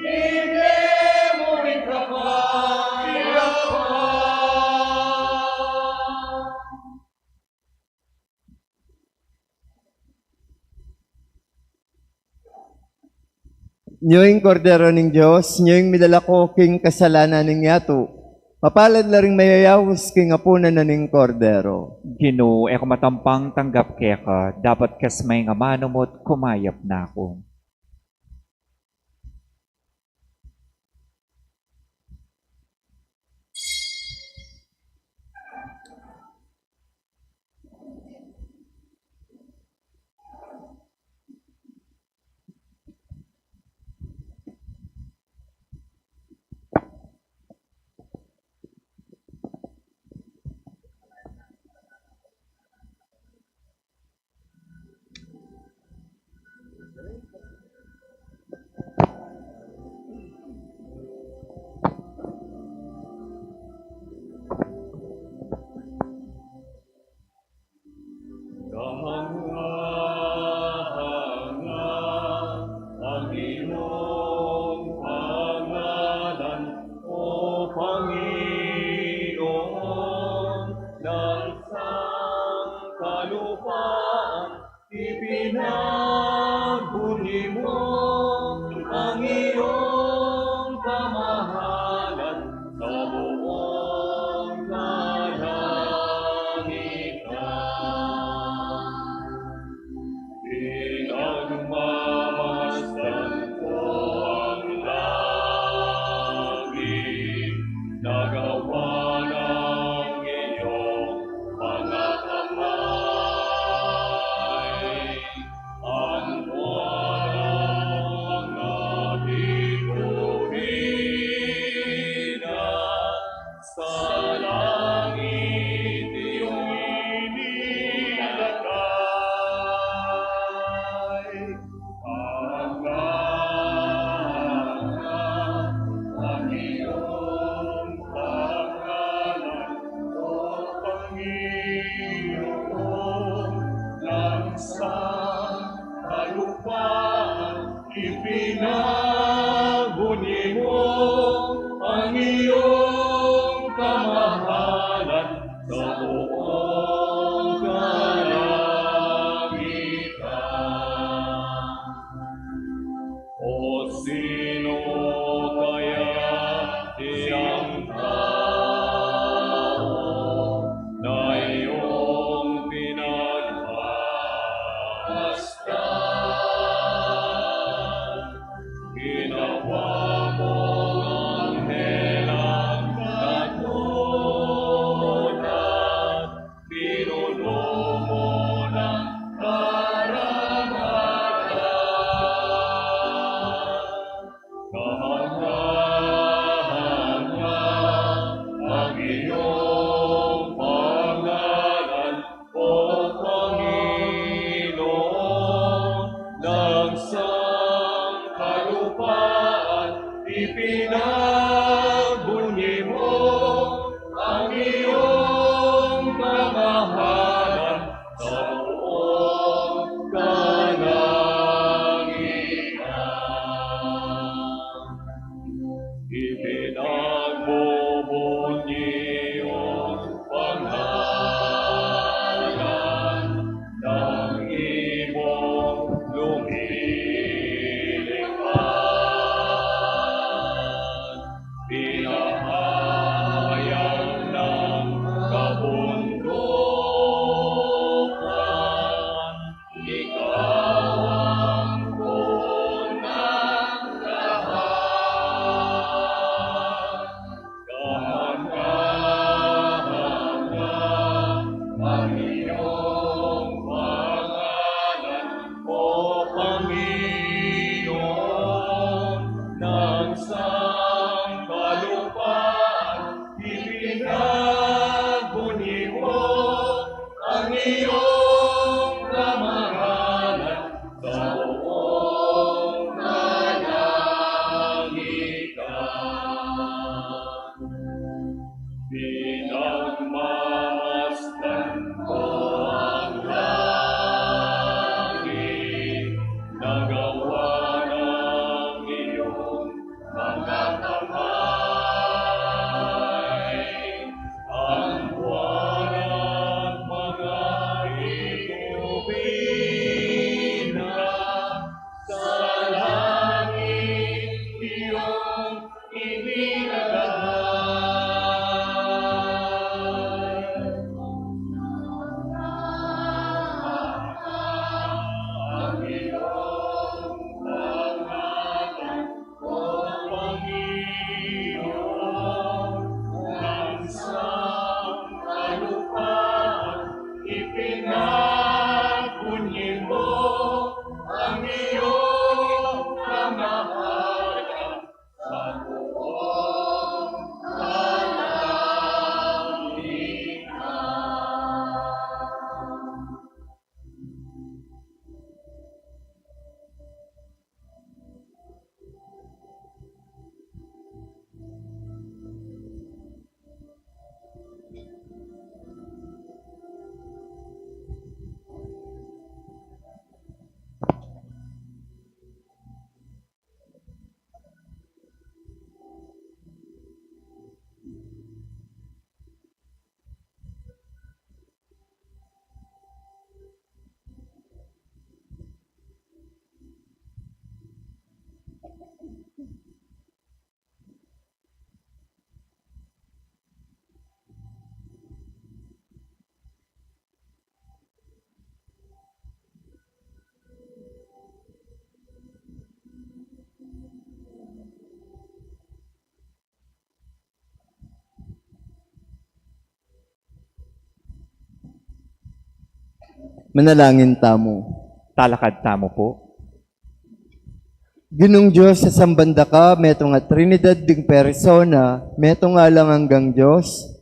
ibie mu ring kapayapan. Nyo ing Kordero ning Dios, nyo ing milalako king kasalanan ning yatu. Mapalad la ring mayayaus king apunan na ning Kordero. Ginu, e ku matampang tanggap keka, dapot kasmay ing amanu mu at kumayap na ku. Kahanga-hanga ang iyong pangalan, O Panginoon, ng sangkalupaan, ipinagbunyi mo ang iyong kamahalan sa buong kalangitan. Pinagmamasdan ko ang langit na gawa ng iyong mga kamay. Sa kalupaan, ipinagunyi mu ang iyong kamahalan sa buong kalangitan. O sino kaya siyang tao na iyong pinagmamasdan? Ginawa mong anghel ang katutan, pinuno mo ng karangalan. Kahanga-hanga ang iyong pangalan, O Panginoon ng sangkalupaan, ipinagunyi mo ang iyong kamahalan sa buong kalangitan. Ipinagbubunyi yung pangalan ng ibong lumilipad. Pinahayag ng kabundukan, ikaw ang punan ng lahat. Kahanga-hanga ang iyong pangalan, O Panginoon ng sangkalupaan, ipinagbunyi mo ang iyong kamahalan sa buong kalangitan. Pinagmamasdan ko ang langit na gawa ng iyong mga kamay, ang buwan at mga bituin na sa langit iyong inilagay. Ang iyong pangalan, O Panginoon ng sangkalupaan, ipinagbunyi mo ang iyong kamahalan sa buong kalangitan. Manalangin tamu. Talakad tamu pu. Ginung Dios, sasamban da ka metung a Trinidad ding persona, metung alang anggang Dios,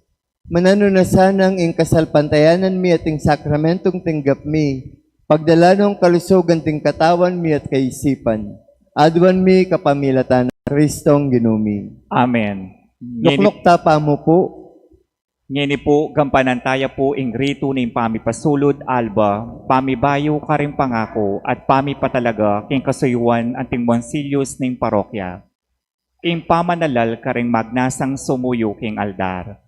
mananu na sanang ing kasalpantayanan mi at ing sakramentung tinggap mi, pagdala nong kalusugan ding katawan mi at kaisipan. Aduan mi kapamilatan nang Kristong Ginu mi. Amen. Lukluk ta pa mu pu. Ngeni pu, gampanan taya pu ing ritu ning pamipasulud alba, pamibayu karing pangaku at pamipatalaga king kasuyuan anting monsilyus ning parokya. Ing pamanalal karing magnasang sumuyu king aldar.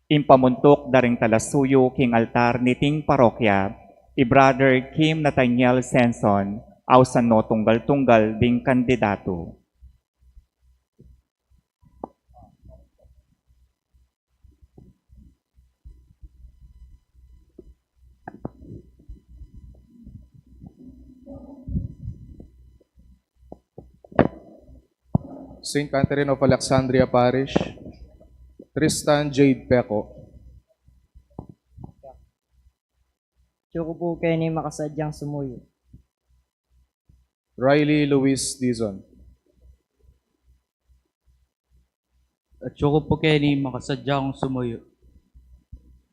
Ing pamuntuk da ring talasuyu king altar niting parokya, i Brother Kim Nathaniel Senson, ausan no tunggal-tunggal ding kandidatu. Saint Catherine of Alexandria Parish, Tristan Jade Peco. Atyu ku pu keni makasadyang sumuyu. Riley Luis Dizon. Atyu ku pu keni makasadyang sumuyu.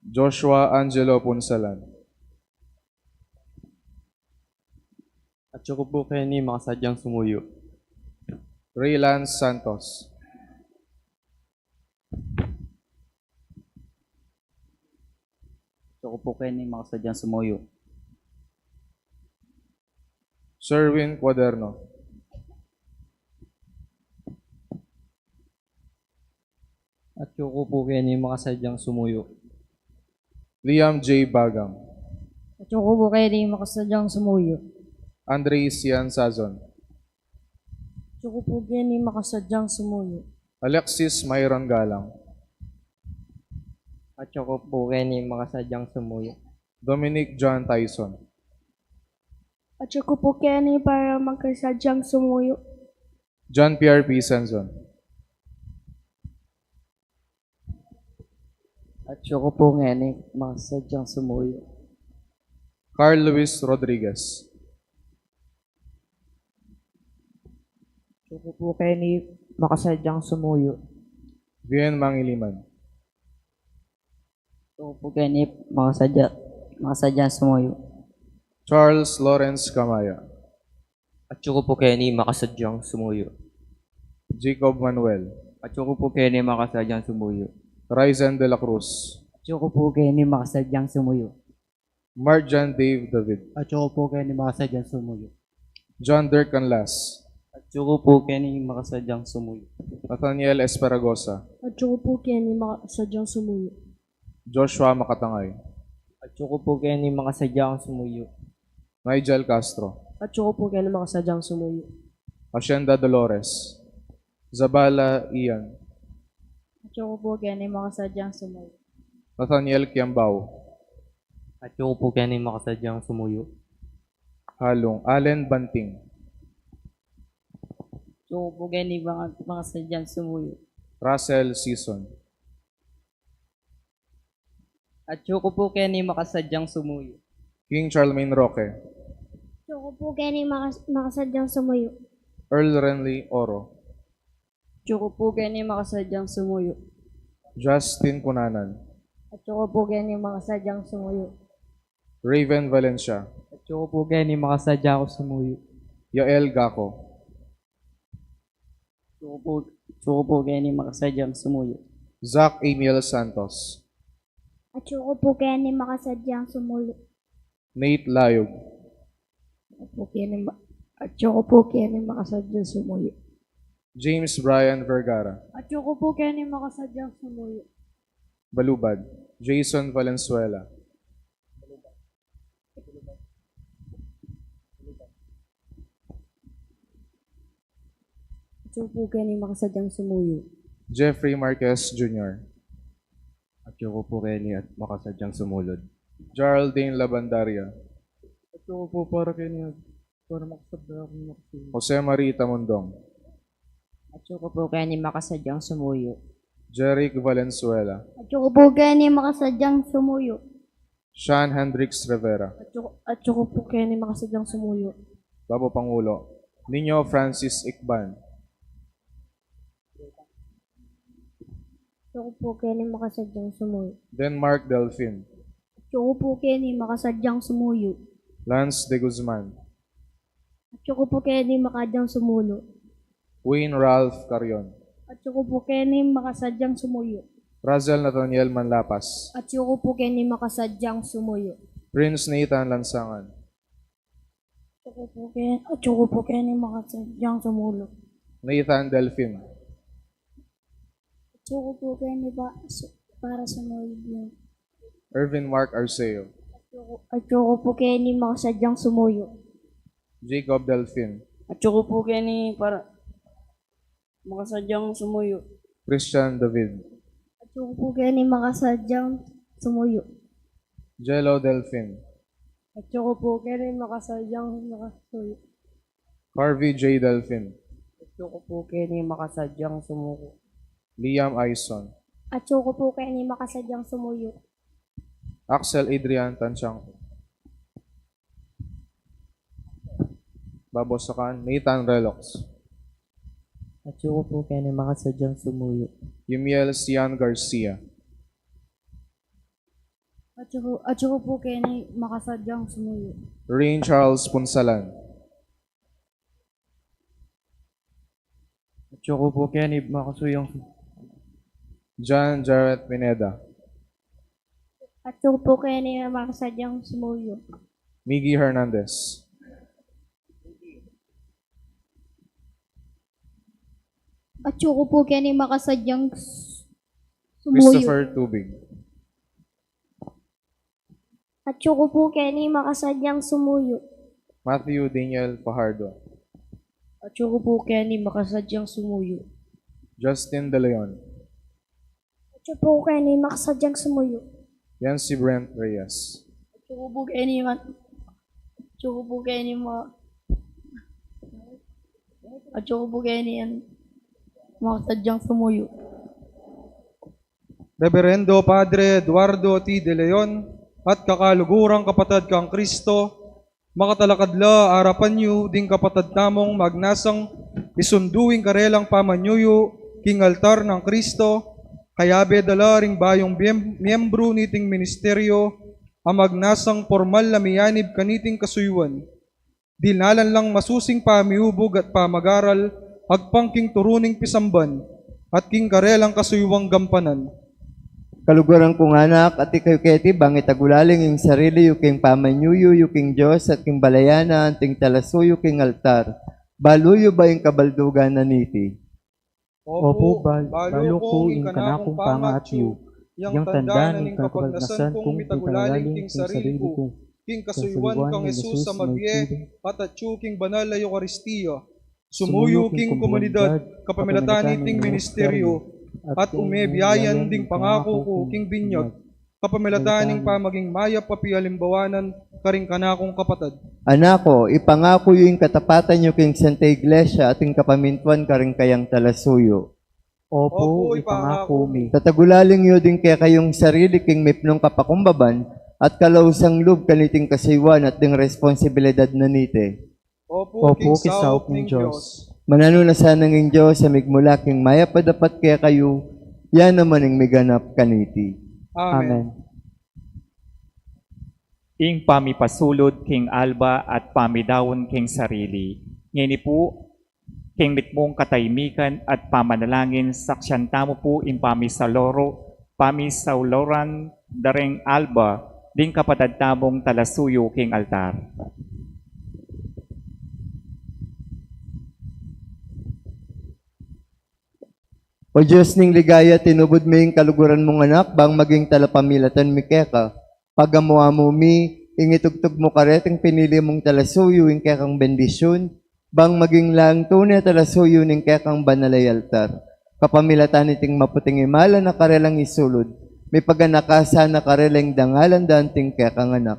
Joshua Angelo Punsalan. Atyu ku pu keni makasadyang sumuyu. Raylan Santos. Atyu ku pu keni makasadyang sumuyu. Sherwin Cuaderno. Atyu ku pu keni makasadyang sumuyu. Liam J Bagam. Atyu ku pu keni makasadyang sumuyu. Andre Sian Sazon. Atyu ku pu keni makasadyang sumuyu. Alexis Myron Galang. Atyu ku pu keni makasadyang sumuyu. Dominic John Tyson. Atyu ku pu keni para makasadyang sumuyu. John Pierre P Senzon. Atyu ku pu keni makasadyang sumuyu. Carl Luis Rodriguez. Atyu ku pu keni makasadyang sumuyu. Bien Mangiliman. Atyu ku pu keni makasadya, makasadyang sumuyu. Charles Lawrence Camaya. Atyu ku pu keni makasadyang sumuyu. Jacob Manuel. Atyu ku pu keni makasadyang sumuyu. Ryzen de la Cruz. Atyu ku pu keni makasadyang sumuyu. Marjan Dave David. Atyu ku pu keni makasadyang sumuyu. John Dirk Canlas. Atyu ku pu keni makasadyang sumuyu. Nathaniel Esperagosa. Atyu ku pu keni makasadyang sumuyu. Joshua Makatangay. Atyu ku pu keni makasadyang sumuyu. Nigel Castro. Atyu ku pu keni makasadyang sumuyu. Hacienda Dolores. Zabala Ian. Atyu ku pu keni makasadyang sumuyu. Nathaniel Kiambao. Atyu ku pu keni makasadyang sumuyu. Halung. Allen Banting. Atyu ku pu keni maka-, makasadyang sumuyu. Russell Season. Atyu ku pu keni makasadyang sumuyu. King Charlemagne Roque. Atyu ku pu keni makas-, makasadyang sumuyu. Earl Renly Oro. Atyu ku pu keni makasadyang sumuyu. Justin Cunanan. Atyu ku pu keni makasadyang sumuyu. Raven Valencia. Atyu ku pu keni makasadyang sumuyu. Yael Gaco. Atyu ku pu, atyu ku pu keni makasadyang sumuyu. Zach Emil Santos. Atyu ku pu keni makasadyang sumuyu. Nate Layog. Atyu ku pu keni ma-, atyu ku pu keni makasadyang sumuyu. James Brian Vergara. Atyu ku pu keni makasadyang sumuyu. Balubad, Jason Valenzuela. Atyu ku pu keni makasadyang sumuyu. Jeffrey Marquez Junior. Atyu ku pu keni at makasadyang sumuyu. Geraldine Labandaria. Atyu ku pu para keni at para makasadya kung makasuyu. Jose Marie Tamundong. Atyu ku pu keni makasadyang sumuyu. Jeric Valenzuela. Atyu ku pu keni makasadyang sumuyu. Sean Hendricks Rivera. Atyu, atyu ku pu keni makasadyang sumuyu. Babo Pangulo, Nino Francis Icban. Atyu ku pu keni makasadyang sumuyu. Denmark Delfin. Atyu ku pu keni makasadyang sumuyu. Lance de Guzman. Atyu ku pu keni makasadyang sumuyu. Wayne Ralph Carion. Atyu ku pu keni makasadyang sumuyu. Razel Nathaniel Manlapas. Atyu ku pu keni makasadyang sumuyu. Prince Nathan Lansangan. Atyu ku pu ke-, atyu ku pu keni makasadyang sumuyu. Nathan Delfin. Atyu ku pu keni pa-, su-, para sumuyu. Ervin Mark Arceo. Atyu ku, atyu ku pu keni makasadyang sumuyu. Jacob Delfin. Atyu ku pu keni para makasadyang sumuyu. Christian David. Atyu ku pu keni makasadyang sumuyu. Jello Delfin. Atyu ku pu keni makasadyang sumuyu. Harvey J. Delfin. Atyu ku pu keni makasadyang sumuyu. Liam Aison. Atyu ku pu keni makasadyang sumuyu. Axel Adrian Tanchang. Babosakan, Nathan Relox. Atyu ku pu keni makasadyang sumuyu. Yumiel Sian Garcia. Atyu ku, atyu ku pu keni makasadyang sumuyu. Rain Charles Punsalan. Atyu ku pu keni makasadyang su- John Jarrett Pineda. Atyu ku pu keni makasadyang sumuyu. Miggy Hernandez. Atyu ku pu keni makasadyang s-, sumuyu. Christopher Tubig. Atyu ku pu keni makasadyang sumuyu. Matthew Daniel Pajardo. Atyu ku pu keni makasadyang sumuyu. Justin De Leon. Atyu ku pu keni makasadyang sumuyu. Yancy Brent Reyes. Atyu ku pu keni ma-, atyu ku pu keni ma-, atyu ku pu keni makasadyang sumuyu. Reverendo Padre Eduardo T. De Leon at kakalugurang kapatad kang Kristo, makatalakad la arapan yu ding kapatad tamung magnasang isundu ing karelang pamanyuyu king altar nang Kristo, kayabe da la ring bayung biem-, miyembru niting ministeryo a magnasang pormal a miyanib kaniting kasuyuan. Dinalan lang masusing pamiubug at pamagaral, agpang king turu ning pisamban, at king karelang kasuyuang gampanan. Kaluguran kung anak, at ikayu keti bang itagulaling ing sarili yu king pamanyuyu yu king Dios at king balayan na anting talasuyu king altar. Balu yu ba ing kabaldugan na niti? Opu, bal-, balu ku ing kanakung pangaatyu, yang tanda ning kapagnasan kung mitagulaling king sarili ku, king kasuyuan kang Jesus a mabie at atyu king banal a Eukaristia. Sumuyu king komunidad, kapamilatan niting ministeryo, at ume biayan ding pangaku ku king binyag, kapamilatan ning pamaging mayap a pialimbawanan karing kanakung kapatad. Anak ku, ipangaku yu ing katapatan yu king Santa Iglesia at ing kapamintuan karing kayang talasuyu. Opu, ipangaku mi. Tatagulaling yu ding kekayung sarili king mipnung kapakumbaban at kalausang lub kaniting kasuyuan at ding responsibilidad na niti. Opu, king saup ning Dios. Mananu na sana ing Dios a migmula king mayap a dapat kekayu, ya naman ing miganap kaniti. Amen. Amen. Ing pamipasulud king alba at pamidaun king sarili. Ngeni pu, king mitmung katahimikan at pamanalangin, saksian tamu pu ing pamisaloro-, pamisauluran da ring alba ding kapatad tamung talasuyu king altar. O Dios ning ligaya, tinubud mi ing kaluguran mung Anak bang maging talapamilatan mi keka. Pagamu-amu mi ing itugtug mu kareting pinili mung talasuyu ing kekang bendisyun, bang maging lang tune talasuyu ning kekang banal a altar. Kapamilatan niting maputing imala na karelang isulud, mipaganaka sana karela ing dangalan da anting kekang anak.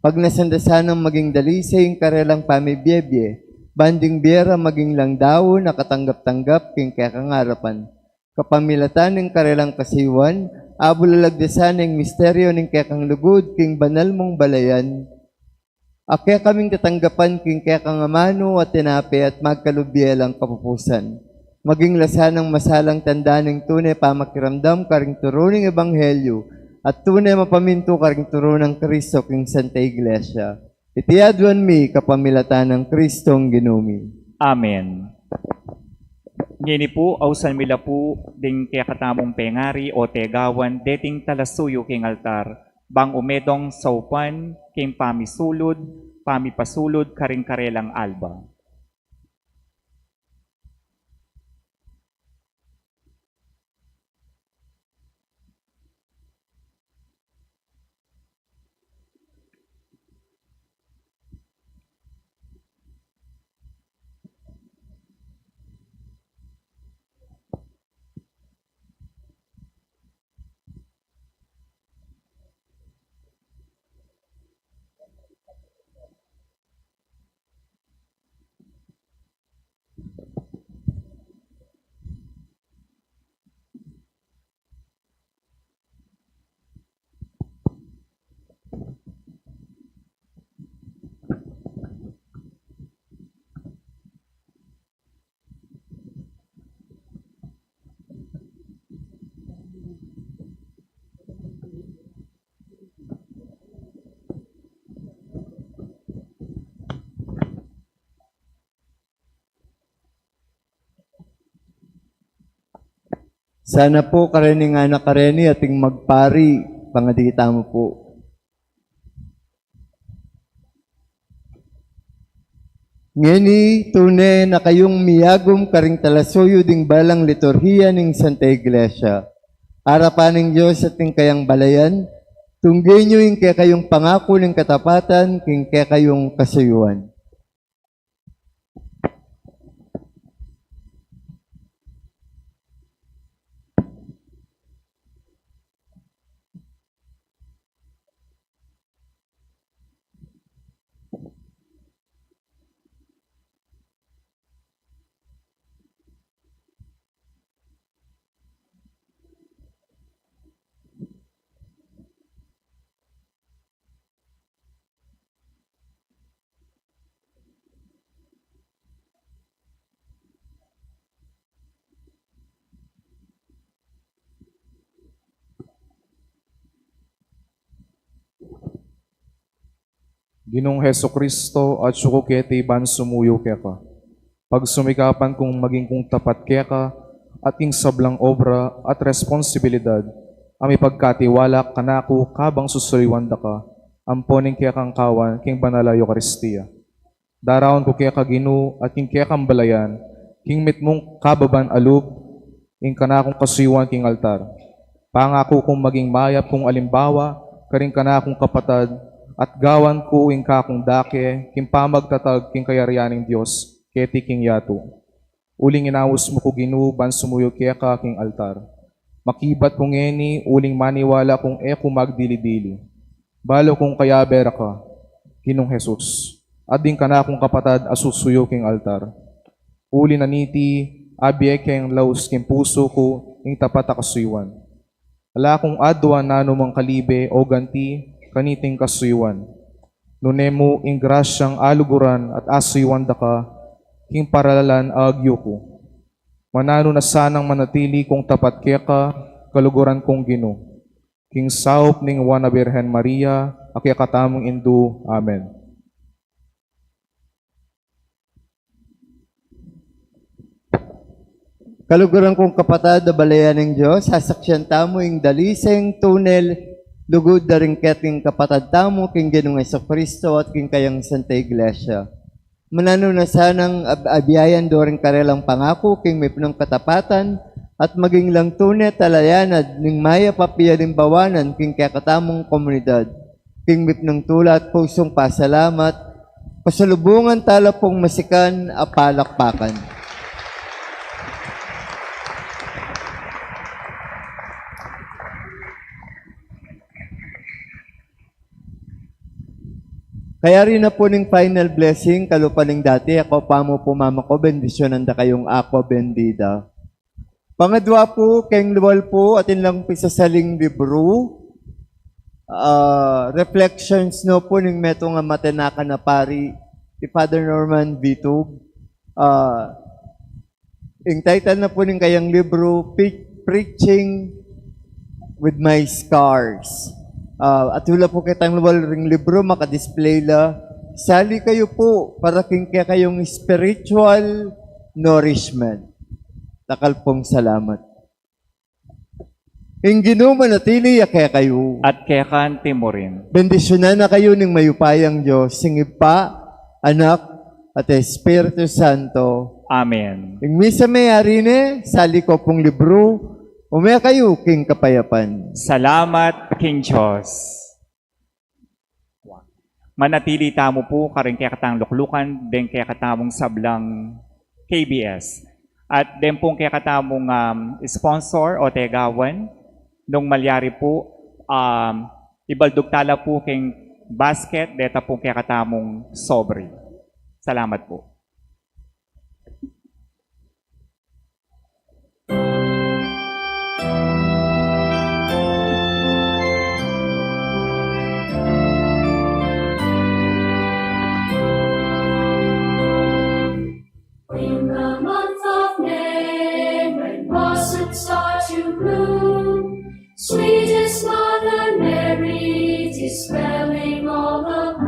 Pagnasan da sanang maging dalise ing karelang pamibiebie, ban ding bie ra maging lang daun a katanggap-tanggap king kekang arapan. Kapamilatan ning karelang kasuyuan, abulalag da sana ing misteryo ning kekang lugud king banal mung balayan. A kekaming tatanggapan king kekang amanu at tinape at magkalub bie alang kapupusan. Maging la sanang masalang tanda ning tune pamakiramdam karing turu ning ebanghelyu at tune mapamintu karing turu nang Kristo king Santa Iglesia. Iti aduan mi kapamilatan nang Kristong Ginu mi. Amen. Ngeni pu, ausan mi la pu ding kekatamung pengari o tegawan deting talasuyu king altar, bang umedong saupan king pamisulud, pamipasulud karing karelang alba. Sana po kareni nga na kareni ating magpari, pangadi tamu po. Ngeni, tune na kayung miyagum karing talasuyu ding balang liturhiya ning Santa Iglesia. Arapan ning Dios at ning kayang balayan, tungge yu ing kekayung pangaku ning katapatan king kekayung kasuyuan. Ginung Jesucristo, atsu ku keti ban sumuyu keka. Pagsumikapan kung maging kung tapat keka, at king sablang obra at responsibilidad, a mipagkatiwala kanaku kabang susuyuan da ka, ampo ning kekang kawan king banal a Eukaristia. Daraun ku keka Ginu at king kekang balayan, king mitmung kababan a lub, ing kanakung kasuyuan king altar. Pangaku kung maging mayap kung alimbawa karing kanakung kapatad, at gawan ku ing kakung dake king pamagtatag king kayarian ning Dios keti king yatu. Uling inaus mu ku Ginu ban sumuyu keka king altar. Makibat ku ngeni uling maniwala kung e ku magdili-dili. Balu kung kayabe ra ka, Ginung Jesus, at ding kanakung kapatad a susuyu king altar. Uli na niti, abie keng laus king pusu ku ing tapat a kasuyuan. Ala kung adwan nanumang kalibe o ganti kaniting kasuyuan. Nune mu ing grasyang aluguran at asuyuan da ka king paralalan a agyu ku. Mananu na sanang manatili kung tapat keka, kaluguran kung Ginu. King saup ning Nuan a Birhen Maria, a kekatamung Indu. Amen. Kaluguran kung kapatad a balayan ning Dios, sasaksian tamu ing daliseng tunel lugud da ring keting kapatad tamu king Ginung Jesucristo at king kayang Santa Iglesia. Mananu na sanang ab-, abiayan do ring karelang pangaku king mipnung katapatan at maging lang tune talayanad ning mayap a pialimbawanan king kekatamung komunidad. King mipnung tula at pusung pasalamat, pasalubungan tala pung masikan a palakpakan. Kayari na pu ning final blessing, kalupa ning dati, Aqua Pamu Pumama Quo, bendisyunan da kayung Aqua Bendita. Pangadwa pu, keng lual pu, atin lang pisasaling libru, ah, reflections no pu ning metung a matinakan a pari, i Father Norman Vitug. Ah, ing title na pu ning kayang libru, Pre-, Preaching with My Scars. Ah, atyu la pu ketang lual ring libru, makadisplay la. Sali kayu pu para king kekayung spiritual nourishment. Dakal pung salamat. Ing Ginu manatili ya kekayu. At keka naman murin. Bendisyunan na kayu ning mayupayang Dios, ing Ibpa, Anak, at Espiritu Santo. Amen. Ing misa meyari ne, sali ko pung libru, ume kayu king kapayapan. Salamat king Dios. Manatili tamu pu karing kekatang luklukan, deng kekatamung sablang K B S. At deng pung kekatamung, um, sponsor o tegawan, nung malyari pu, um, ibaldug tala pu king basket, deta pung kekatamung sobre. Salamat pu. In the month of May, when blossoms start to bloom, sweetest Mother Mary, dispelling all the